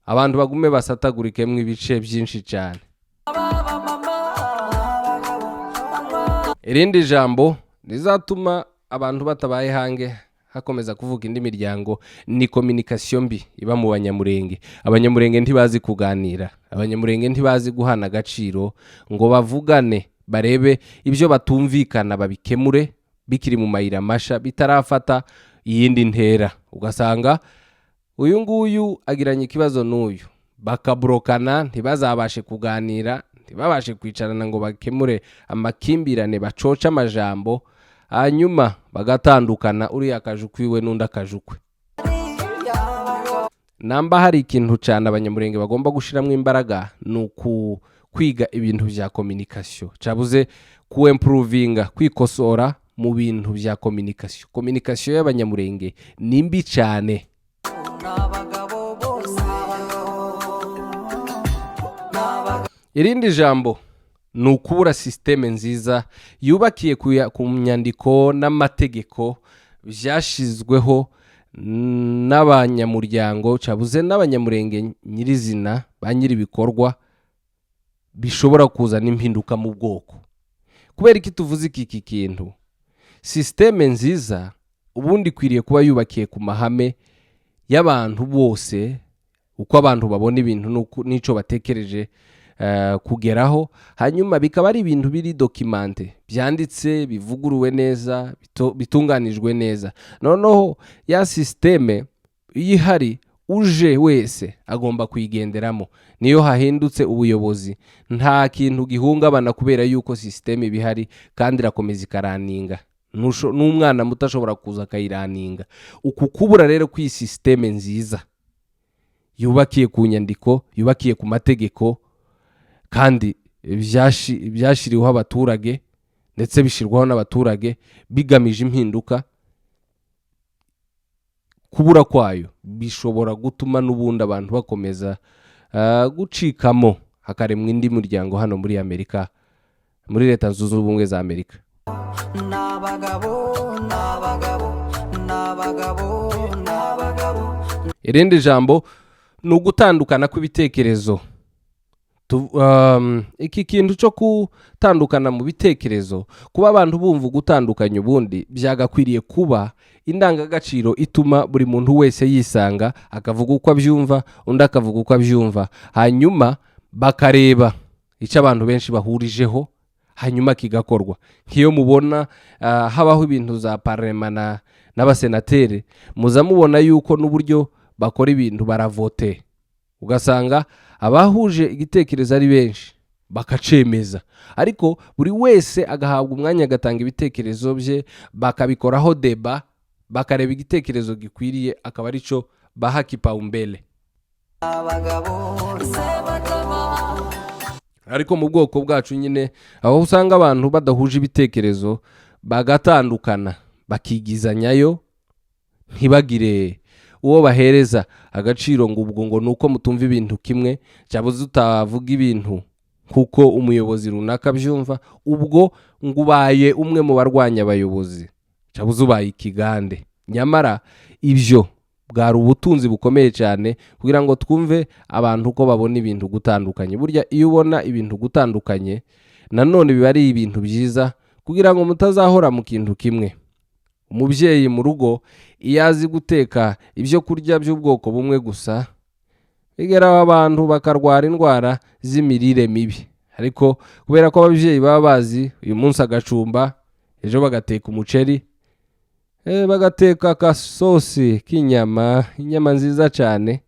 abantu bagume basatagurikemo ibice byinshi cyane. Irindi jambo rizatuma abantu batabaye hange, hakomeza kuvuga indi miryango, ni communication mbi iba mu Banyamurenge. Abanyamurenge ntibazi kuganira, Abanyamurenge ntibazi guhana agaciro ngo bavugane, barebe ibyo batumvikana, babikemure bikiri mu mayira masha, bitarafata iyindi ntera. Ugasanga uyu nguyu agiranye ikibazo n'uyu, bakaburokana, ntibazabashe kuganira, ntibabashe kwicarana ngo bakemure amakimbirane, bacoce amajambo, hanyuma bagatandukana, uriya akaje ukwiwe n'undi akaje ukwe. Namba hari ikintu cyane Abanyamurenge bagomba gushyiramo imbaraga, ni uku kwiga ibintu bya communication, cyabuze kuwempuruvinga, kwikosora mu bintu bya communication. Communication y'Abanyamurenge ni mbi cyane. N'abagabo bose. Irindi jambo ni ukubura système nziza yubakiye ku nyandiko n'amategeko byashyizweho n'abanyamuryango, cyabuze n'Abanyamurenge nyirizina, ba nyir'ibikorwa bishobora kuzana impinduka mu bwoko. Kubera iki tuvuze iki kintu? Système nziza ubundi ikwiriye kuba yubakiye ku mahame y'abantu bose, uko abantu babona ibintu n'icyo batekereje kugeraho, hanyuma bikaba ari ibintu biri documenté, byanditse, bivuguruwe neza, bitunganijwe neza. Noneho ya système iyo ihari, uje wese agomba kuyigenderamo. Niyo hahindutse ubuyobozi, nta kintu gihungabana, kubera yuko système iba ihari kandi irakomeza ikaraninga. N'umwana muto ashobora kuza akayiraninga. Uku kubura rero kw'iyi système nziza yubakiye ku nyandiko, yubakiye ku mategeko, kandi byashyiriweho abaturage, ndetse bishyirwaho n'abaturage bigamije impinduka, kubura kwayo bishobora gutuma n'ubundi abantu bakomeza gucikamo, hakaremwa indi miryango hano muri Amerika, muri Leta Zunze Ubumwe za Amerika. N'abagabo, n'abagabo, n'abagabo, n'abagabo. Irindi jambo ni ugutandukana kw'ibitekerezo. Iki kintu cyo gutandukana mu bitekerezo, kuba abantu bumva ugutandukanya, ubundi byagakwiriye kuba indangagaciro ituma buri muntu wese yisanga, akavuga uko abyumva, undi akavuga uko abyumva, hanyuma bakareba icyo abantu benshi bahurijeho, hanyuma kigakorwa. Nk'iyo mubona habaho ibintu za parlement n'abasenateri, muza mubona yuko n'uburyo bakora ibintu baravote, ugasanga abahuje igitekerezo ari benshi bakacemeza, ariko buri wese agahabwa umwanya agatanga ibitekerezo bye, bakabikoraho débat, bakareba igitekerezo gikwiriye akaba aricyo baha kipaumbele. Abagabo Sematama. Ariko mu bwoko bwacu nyine, aho usanga abantu badahuje ibitekerezo bagatandukana, bakigizanyayo, ntibagire uwo bahereza agaciro, ngo ubwo ngo ni uko mutumva ibintu kimwe, cyangwa utavuga ibintu kuko umuyobozi runaka abyumva, ubwo ngo ubaye umwe mu barwanya abayobozi, cyangwa ubaye ikigande. Nyamara ibyo bwari ubutunzi bukomeye cyane kugira ngo twumve abantu uko babona ibintu gutandukanye. Burya iyo ubona ibintu gutandukanye, nanone biba ari ibintu byiza kugira ngo mutazahora mu kintu kimwe. Umubyeyi mu rugo iyo azi guteka ibyo kurya by'ubwoko bumwe gusa, bigeraho abantu bakarwara indwara z'imirire mibi. Ariko kubera ko ababyeyi baba bazi uyu munsi agacumba Ejo bagateka umuceri, bagateka akasosi k'inyama, inyama nziza cyane.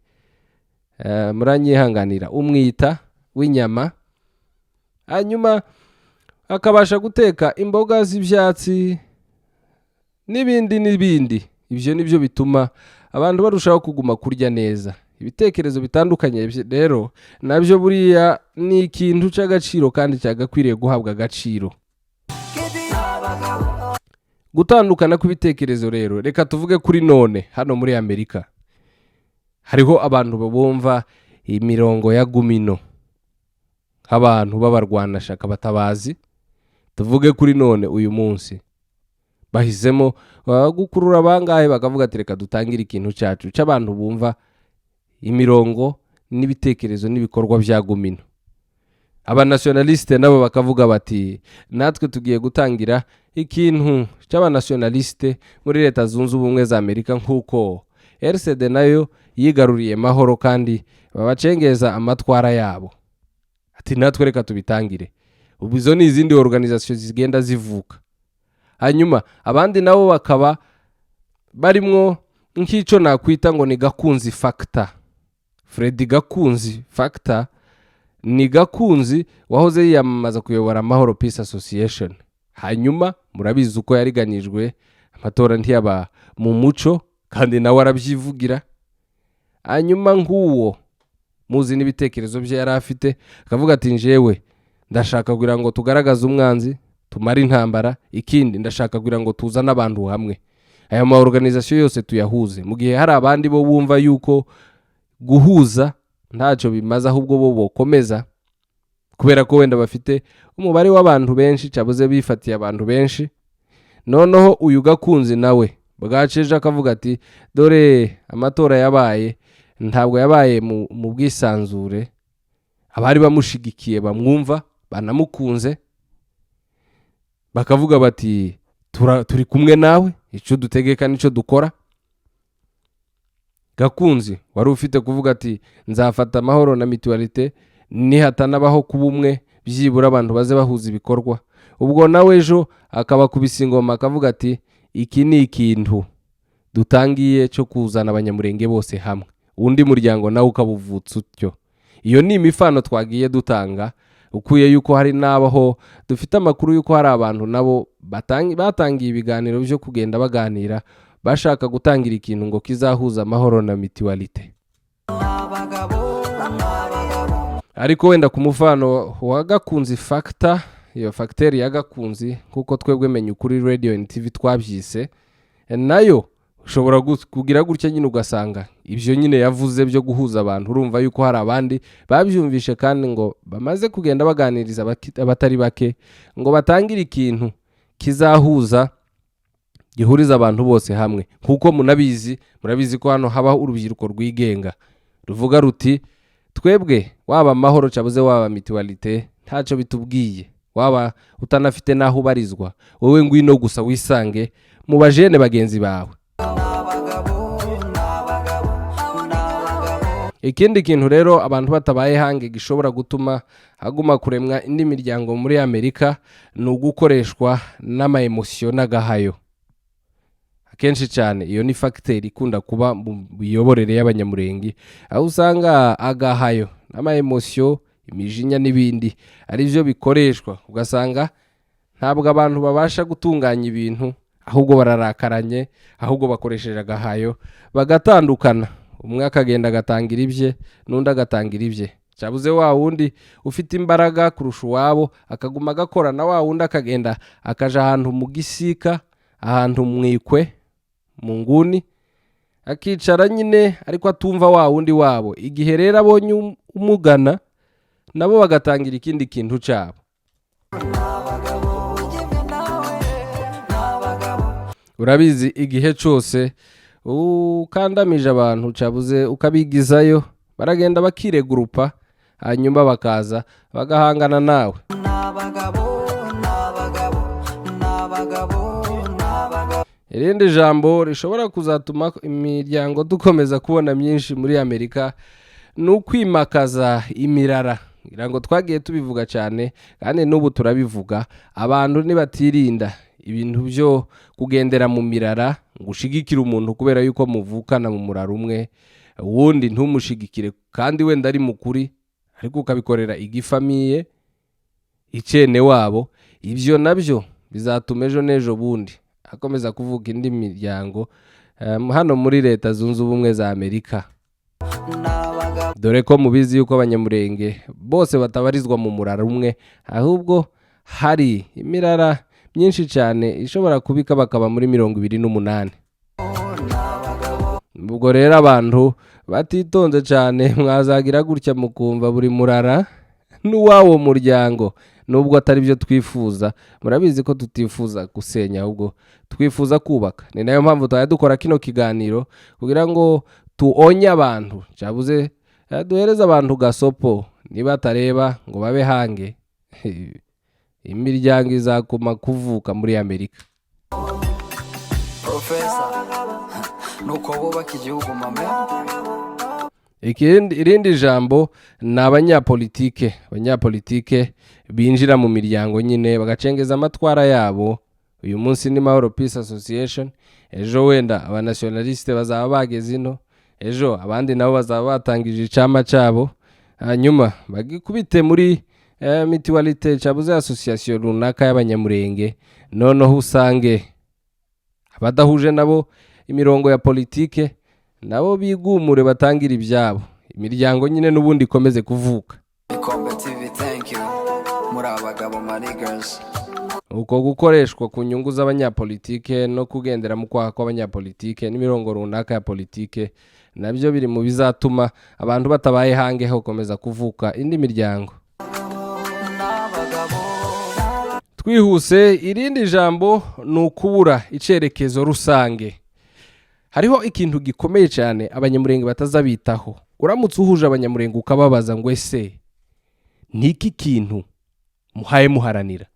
Muranyihanganira, umwita w'inyama. Hanyuma akabasha guteka imboga z'ibyatsi n'ibindi n'ibindi. Ibyo ni byo bituma abantu barushaho kuguma kurya neza. Ibitekerezo bitandukanye rero nabyo buriya ni ikintu cy'agaciro kandi cyagakwiriye guhabwa agaciro. Gutandukana kw'ibitekerezo rero, reka tuvuge kuri none hano muri Amerika hariho abantu bumva imirongo ya Gumino nk'abantu b'abarwanashyaka batabazi. Tuvuge kuri none uyu munsi bahisemo gukurura bangahe, bakavuga ati: "Reka dutangire ikintu cyacu cy'abantu bumva imirongo n'ibitekerezo n'ibikorwa bya Gumino." Abanationaliste nabo bakavuga bati: "Natwe tugiye gutangira ikintu cy'abanationaliste muri Leta Zunze Ubumwe za Amerika, nk'uko RCD nayo yigaruriye mahoro kandi babacengeza amatwara yabo." Ati: "Natwe reka tubitangire." Ubu izo ni izindi organisation zigenda zivuka. Hanyuma abandi nabo bakaba barimwo nk'icyo nakwita ngo ni Gakunzi factor, Fred Gakunzi factor. Ni Gakunzi wahoze yiyamamaza kuyobora Amahoro Peace Association. Hanyuma murabizi uko yariganyijwe amatora, ntiyaba mu muco, kandi nawe arabyivugira. Hanyuma nk'uwo muzi n'ibitekerezo bye yari afite, akavuga ati: "Njyewe ndashaka kugira ngo tugaragaze umwanzi, tumare intambara. Ikindi, ndashaka kugira ngo tuzane abantu hamwe, aya ma organisation yose tuyahuze." Mu gihe hari abandi bo bumva yuko guhuza ntacyo bimaze, ahubwo bo bokomeza kubera ko wenda bafite umubare w'abantu benshi, cyabuze bifatiye abantu benshi. Noneho uyu Gakunzi nawe bwaceje akavuga ati: "Dore amatora yabaye, ntabwo yabaye mu bwisanzure." Abari bamushigikiye, bamwumva, banamukunze, bakavuga bati: "Turi kumwe nawe, icyo dutegeka nicyo dukora." Gakunzi wari ufite kuvuga ati: "Nzafata Amahoro na Mutualité, nihatanabaho kuba umwe, byibura abantu baze bahuza ibikorwa." Ubwo nawe ejo akabakubisa ingoma, akavuga ati: "Iki ni ikintu dutangiye cyo kuzana Abanyamurenge bose hamwe." Undi muryango nawe ukabuvutsa utyo. Iyo ni imifano twagiye dutanga, ukuye yuko hari n'abaho dufite amakuru yuko hari abantu nabo batangiye ibiganiro byo kugenda baganira, bashaka gutangira ikintu ngo kizahuza Amahoro na Mutualité. Abagabo, abagabo. Ariko wenda ku mufano wa Gakunzi factor, iyo facteur ya Gakunzi, kuko twebwe Menya Ukuri Radio and TV twabyise, nayo ushobora kugira gutya nyine ugasanga ibyo nyine yavuze byo guhuza abantu, urumva yuko hari abandi babyumvishe kandi ngo bamaze kugenda baganiriza abatari bake ngo batangire ikintu kizahuza, gihuriza abantu bose hamwe. Nk'uko munabizi, murabizi ko hano habaho urubyiruko rwigenga ruvuga ruti: "Twebwe waba Amahoro cyabuze, waba Mutualité, ntacyo bitubwiye. Waba utanafite n'aho ubarizwa, wowe ngwino gusa wisange mu bajene bagenzi bawe." Abagabo, abagabo, abagabo. Ikindi kintu rero abantu batabaye hange gishobora gutuma haguma kuremwa indi miryango muri Amerika ni ugukoreshwa n'ama émotion n'agahayo. Akenshi cyane iyo ni facteur ikunda kuba mu miyoborere y'Abanyamurenge, aho usanga agahayo n'ama émotion, imijinya n'ibindi ari byo bikoreshwa, ugasanga ntabwo abantu babasha gutunganya ibintu, ahubwo bararakaranye, ahubwo bakoresheje agahayo bagatandukana, umwe akagenda agatangira ibye n'undi agatangira ibye. Cyabuze wa wundi ufite imbaraga kurusha uwabo akaguma agakora, na wa wundi akagenda akaja ahantu mu gisika, ahantu mu ikwe, mu nguni, akicara nyine, ariko atumva wa wundi wabo. Igihe rero abonye umugana, nabo bagatangira ikindi kintu cyabo. Abagabo, njyewe nawe n'abagabo. Urabizi, igihe cyose ukandamije abantu, cyabuze ukabigizayo, baragenda bakiregurupa, hanyuma bakaza bagahangana nawe. N'abagabo, n'abagabo, n'abagabo, n'abagabo. Irindi jambo rishobora kuzatuma imiryango dukomeza kubona myinshi muri Amerika ni ukwimakaza imirara. Ngira ngo twagiye tubivuga cyane kandi n'ubu turabivuga. Abantu nibatirinda Ibintu byo kugendera mu mirara, ngo ushigikire umuntu kubera yuko muvukana mu murara umwe, uwundi ntumushigikire kandi wenda ari mukuri, ariko ukabikorera igifamille, icene wabo, ibyo nabyo bizatuma ejo n'ejo bundi hakomeza kuvuka indi miryango hano muri Leta Zunze Ubumwe za Amerika. N'abagabo. Dore ko mubizi yuko Abanyamurenge bose batabarizwa mu murara umwe, ahubwo hari imirara myinshi cyane ishobora kubika bakaba muri 28. N'abagabo. Ubwo rero abantu batitonze cyane, mwazagira gutya mukumva buri murara n'uwawo muryango, nubwo atari byo twifuza. Murabizi ko tutifuza gusenya, ahubwo twifuza kubaka. Ni nayo mpamvu twajya dukora kino kiganiro kugira ngo tuonye abantu, cyabuze duhereze abantu gasopo. Niba atareba ngo babe hange, imiryango izakuma kuvuka muri Amerika. Profesa, nuko bubaka igihugu mame. Irindi jambo ni abanyapolitike. Abanyapolitike binjira mu miryango nyine bagacengeza amatwara yabo. Uyu munsi ni Mahoro Peace Association, ejo wenda abanationaliste bazaba bageze ino, ejo abandi nabo bazaba batangije icama cyabo, hanyuma bagikubite muri mutualité, cyabuze association runaka y'Abanyamurenge. Noneho usange abadahuje nabo imirongo ya politike nabo bigumure, batangire ibyabo, imiryango nyine n'ubundi ikomeze kuvuka. Ikombe TV, thank you, muri abagabo my niggas. Uko gukoreshwa ku nyungu z'abanyapolitike no kugendera mu kwaha kw'abanyapolitike n'imirongo runaka ya politike nabyo biri mu bizatuma abantu batabaye hange hakomeza kuvuka indi miryango. N'abagabo. Twihuse, irindi jambo ni ukubura icerekezo rusange. Hariho ikintu gikomeye cyane Abanyamurenge batazabitaho. Uramutse uhuje Abanyamurenge ukababaza ngo: "Ese ni iki kintu muhaye muharanira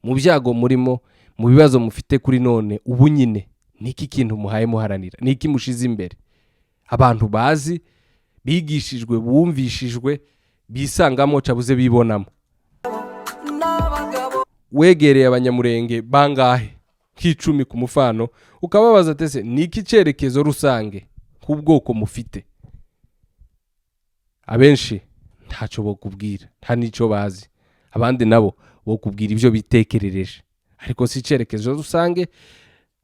mu byago murimo, mu bibazo mufite kuri none ubu nyine? Ni iki kintu muhaye muharanira? Ni iki mushize imbere?" Abantu bazi, bigishijwe, bumvishijwe, bisangamo, cabuze bibonamo. N'abagabo. Wegereye Abanyamurenge bangahe, nk'icumi ku mufano, ukababaza ati: "Ese ni iki cyerekezo rusange nk'ubwoko mufite?" Abenshi ntacyo bokubwira, nta n'icyo bazi. Abandi nabo bokubwira ibyo bitekerereje, ariko si icyerekezo rusange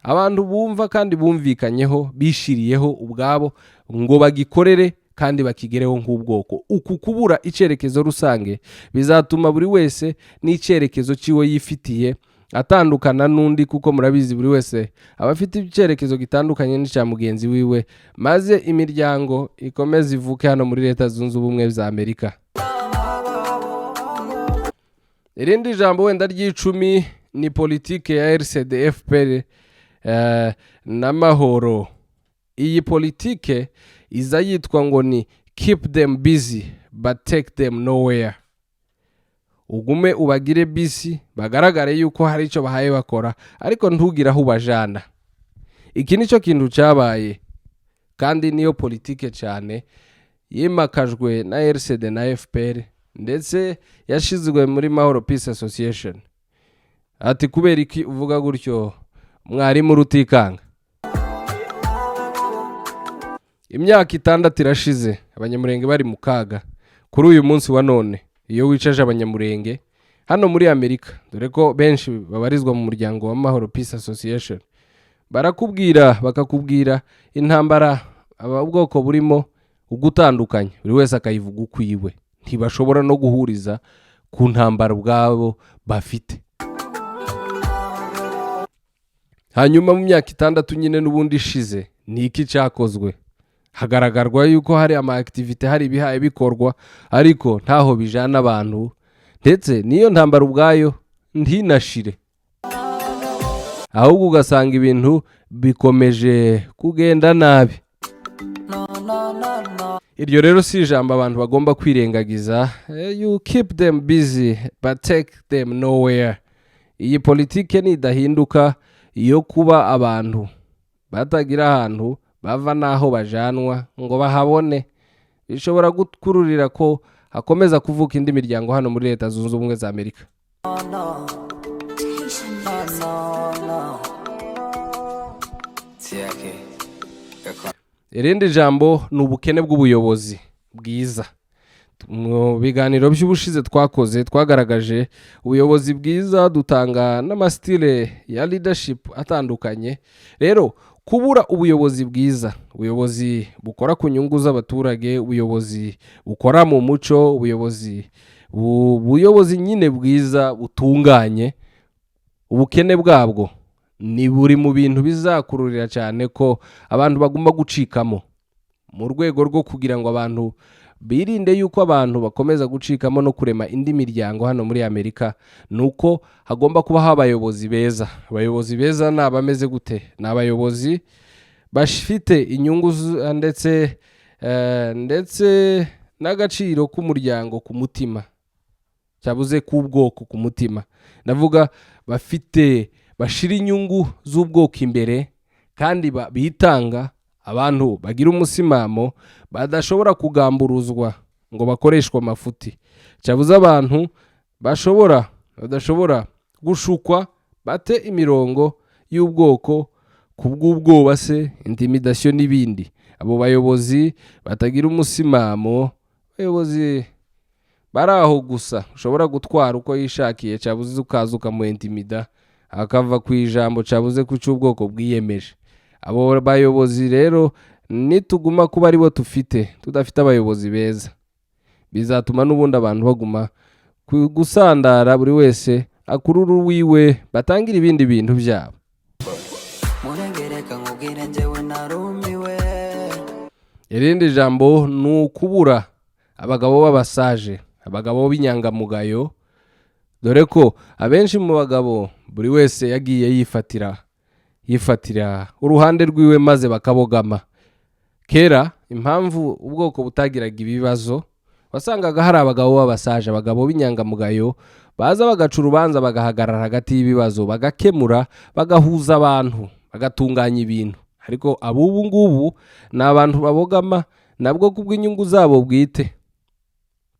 abantu bumva kandi bumvikanyeho, bishiriyeho ubwabo ngo bagikorere kandi bakigereho nk'ubwoko. Uku kubura icyerekezo rusange bizatuma buri wese n'icyerekezo cyiwe yifitiye atandukana n'undi, kuko murabizi buri wese aba afite icyerekezo gitandukanye n'icya mugenzi wiwe, maze imiryango ikomeze ivuke hano muri Leta Zunze Ubumwe za Amerika. Irindi jambo wenda ry'icumi ni politike ya RCD FPR n'amahoro. Iyi politike iza yitwa ngo ni "keep them busy but take them nowhere". Ugume ubagire busy, bagaragare yuko hari icyo bahaye bakora, ariko ntugire aho ubajana. Iki nicyo kintu cyabaye, kandi niyo politike cyane yimakajwe na RCD na FPR, ndetse yashizwe muri Mahoro Peace Association. Ati: "Kubera iki uvuga gutyo, mwarimu Rutikanga?" Imyaka 6 irashize Abanyamurenge bari mu kaga. Kuri uyu munsi wa none, iyo wicaje Abanyamurenge hano muri Amerika, dore ko benshi babarizwa mu muryango wa Mahoro Peace Association, barakubwira, bakakubwira intambara aba ubwoko burimo ugutandukanye, buri wese akayivuga ukwiwe. Ntibashobora no guhuriza ku ntambara ubwabo bafite. Hanyuma mu myaka 6 nyine n'ubundi ishize, ni iki cyakozwe? Hagaragarwa yuko hari ama activités, hari ibihaye bikorwa, ariko ntaho bijana abantu, ndetse n'iyo ntambara ubwayo ntinashire, ahubwo ugasanga ibintu bikomeje kugenda nabi. No, no, no, no. Iryo rero si ijambo abantu bagomba kwirengagiza. You keep them busy but take them nowhere. Iyi politike nidahinduka yo kuba abantu batagira ahantu bava n'aho bajanwa ngo bahabone, bishobora gukururira ko hakomeza kuvuka indi miryango hano muri Leta Zunze Ubumwe za Amerika. No. Oh no no. Tiake. Irindi jambo ni ubukene bw'ubuyobozi bwiza. Mu biganiro by'ubushize twakoze, twagaragaje ubuyobozi bwiza, dutanga n'ama style ya leadership atandukanye. Rero kubura ubuyobozi bwiza, ubuyobozi bukora ku nyungu z'abaturage, ubuyobozi bukora mu muco, ubuyobozi nyine bwiza butunganye, ubukene bwabwo ni buri mu bintu bizakururira cyane ko abantu bagomba gucikamo. Mu rwego rwo kugira ngo abantu birinde yuko abantu bakomeza gucikamo no kurema indi miryango hano muri Amerika, ni uko hagomba kubaho abayobozi beza. Abayobozi beza ni abameze gute? Ni abayobozi bafite inyungu ndetse n'agaciro k'umuryango ku mutima, cyabuze k'ubwoko ku mutima. Ndavuga bafite, bashira inyungu z'ubwoko imbere kandi bitanga, abantu bagira umusimamo, badashobora kugamburuzwa ngo bakoreshwe amafuti, cyabuze abantu badashobora gushukwa bate imirongo y'ubwoko ku bw'ubwoba se, intimidation n'ibindi. Abo bayobozi batagira umusimamo, abayobozi bari aho gusa, ushobora gutwara uko yishakiye, cyabuze ukaza ukamuintimida akava ku ijambo, cyabuze ku cy'ubwoko bwiyemeje. Abo bayobozi rero nituguma kuba aribo tufite, tudafite abayobozi beza, bizatuma n'ubundi abantu baguma gusandara, buri wese akurura uwiwe, batangira ibindi bintu byabo. Murengereka nkubwire, njyewe narumiwe. Irindi jambo ni ukubura abagabo b'aba sage, abagabo b'inyangamugayo, dore ko abenshi mu bagabo buri wese yagiye yifatira uruhande rwiwe maze bakabogama. Kera impamvu ubwoko butagiraga ibibazo, wasangaga hari abagabo b'aba sage, abagabo b'inyangamugayo baza bagaca urubanza, bagahagarara hagati y'ibibazo, bagakemura, bagahuza abantu, bagatunganya ibintu. Ariko ab'ubu ngubu ni abantu babogama nabwo kubw'inyungu zabo bwite,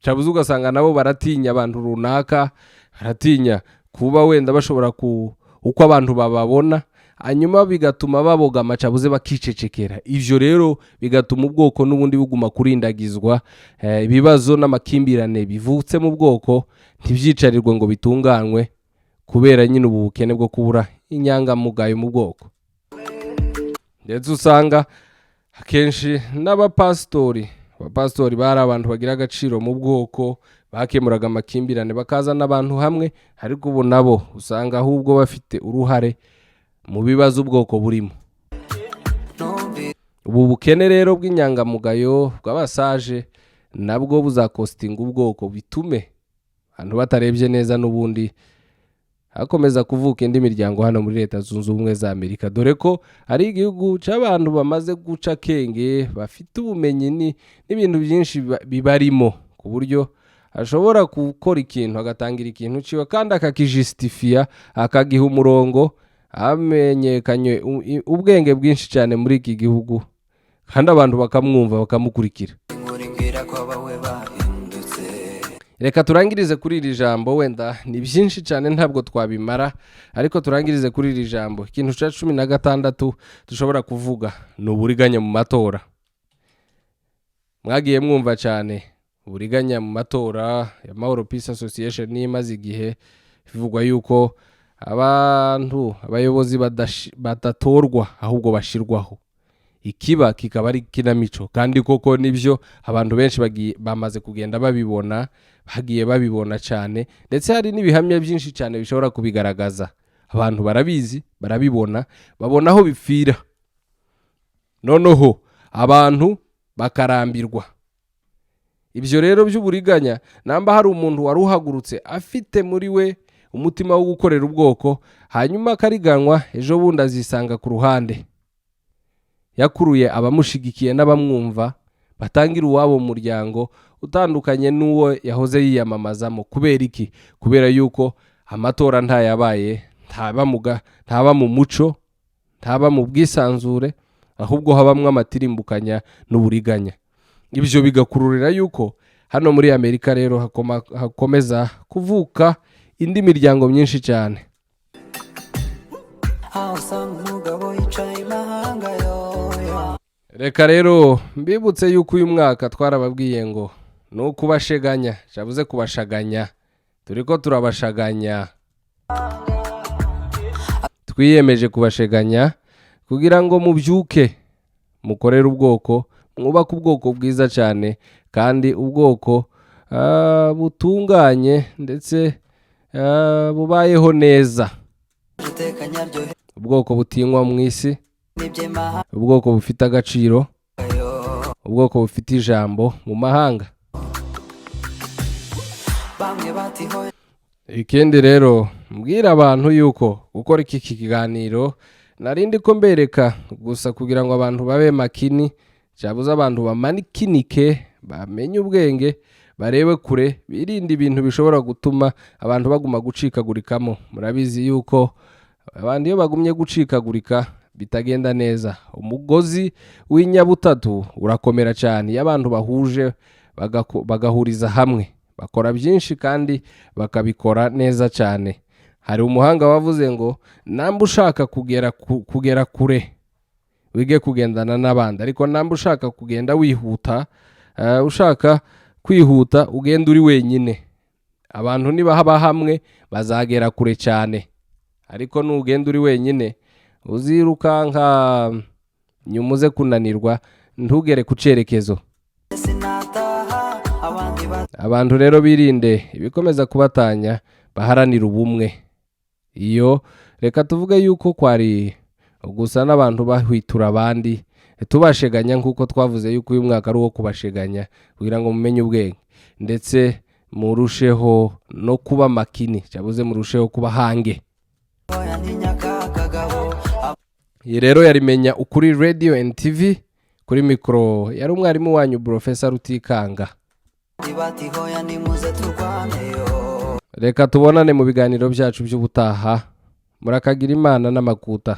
cyabuze ugasanga nabo baratinya abantu runaka, baratinya kuba wenda bashobora ku uko abantu bababona, hanyuma bigatuma babogama, cyabuze bakicecekera. Ibyo rero bigatuma ubwoko n'ubundi buguma kurindagizwa. Ibibazo n'amakimbirane bivutse mu bwoko ntibyicarirwe ngo bitunganwe, kubera nyine ubu bukene bwo kubura inyangamugayo mu bwoko. Ndetse usanga akenshi n'abapasitori, abapasitori bari abantu bagira agaciro mu bwoko, bakemuraga amakimbirane, bakazana abantu hamwe, ariko ubu nabo usanga ahubwo bafite uruhare mu bibazo ubwoko burimo. Numvi. Ubu bukene rero bw'inyangamugayo, bw'aba sage, nabwo buzakostinga ubwoko, bitume abantu batarebye neza n'ubundi hakomeza kuvuka indi miryango hano muri Leta Zunze Ubumwe za Amerika, dore ko ari igihugu cy'abantu bamaze guca akenge, bafite ubumenyi n'ibintu byinshi bibarimo, ku buryo ashobora gukora ikintu, agatangira ikintu ciwe kandi akakijustifia, akagiha umurongo. Hamenyekanye ubwenge bwinshi cyane muri iki gihugu, kandi abantu bakamwumva, bakamukurikira. Inkuru imbwira ko abawe bahindutse. Reka turangirize kuri iri jambo. Wenda ni byinshi cyane, ntabwo twabimara, ariko turangirize kuri iri jambo. Ikintu cya 16 dushobora kuvuga ni uburiganya mu matora. Mwagiye mwumva cyane uburiganya mu matora ya Mahoro Peace Association. Niyo imaze igihe bivugwa yuko abantu, abayobozi badatorwa ahubwo bashirwaho, ikiba kikaba ari ikinamico. Kandi koko nibyo, abantu benshi bamaze kugenda babibona, bagiye babibona cyane, ndetse hari n'ibihamya byinshi cyane bishobora kubigaragaza. Abantu barabizi, barabibona, babona aho bipfira, noneho abantu bakarambirwa. Ibyo rero by'uburiganya, namba hari umuntu wari uhagurutse afite muri we umutima wo gukorera ubwoko, hanyuma akariganwa, ejo bundi azisanga ku ruhande yakuruye abamushigikiye n'abamwumva, batangira uwabo muryango utandukanye n'uwo yahoze yiyamamazamo. Kubera iki? Kubera yuko amatora ntayabaye, ntaba mu muco, ntaba mu bwisanzure, ahubwo habamwo amatirimbukanya n'uburiganya. Ibyo bigakururira yuko hano muri Amerika rero hakomeza kuvuka indi miryango myinshi cyane. Aho usanga umugabo yicaye imahanga yoyo. Reka rero mbibutse yuko uyu mwaka twarababwiye ngo ni ukubasheganya, cyabuze kubashaganya, turi ko turabashaganya. Twiyemeje kubasheganya kugira ngo mubyuke mukorere ubwoko, mwubake ubwoko bwiza cyane kandi ubwoko butunganye ndetse bubayeho neza, Iteka nyaryohe ubwoko butinywa mu isi, n'iby'imahanga ubwoko bufite agaciro, yo. ubwoko bufite ijambo mu mahanga. Bamwe bati hoya. Ikindi rero mbwira abantu yuko gukora iki kiganiro narindi ko mbereka gusa kugira ngo abantu babe makini, cyabuze abantu bamanikinike, bamenye ubwenge, barebe kure, birinde ibintu bishobora gutuma abantu baguma gucikagurikamo. Murabizi yuko abantu iyo bagumye gucikagurika bitagenda neza. Umugozi w'inyabutatu urakomera cyane iyo abantu bahuje, bagahuriza hamwe, bakora byinshi kandi bakabikora neza cyane. Hari umuhanga wavuze ngo namba ushaka kugera kure wige kugendana n'abandi, ariko namba ushaka kugenda wihuta, ushaka kwihuta ugenda uri wenyine. Abantu nibahaba hamwe bazagera kure cyane, ariko nugenda uri wenyine uzirukanka nyuma uze kunanirwa ntugere ku cyerekezo. Sinataha abandi bati. Abantu rero birinde ibikomeza kubatanya, baharanira ubumwe. Iyo reka tuvuge yuko kwari gusa n'abantu bahwitura abandi, tubasheganya nk'uko twavuze yuko uyu mwaka ari uwo kubasheganya kugira ngo mumenye ubwenge ndetse murusheho no kuba makini, cyabuze murusheho kuba hange. Hoya ntinya ka kagabo. Iyi rero yari Menya Ukuri Radio and TV, kuri mikoro yari umwarimu wanyu Profesa Rutikanga. Abandi bati hoya nimuze turwane yo. Reka tubonane mu biganiro byacu by'ubutaha. Murakagira Imana n'amakuta.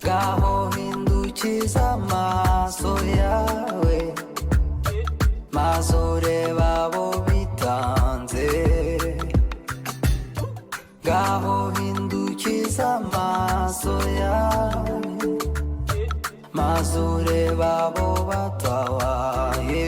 Ngaho hindukiza amaso yawe, maze urebe abo bitanze. Ngaho hindukiza amaso yawe, maze urebe abo batabaye.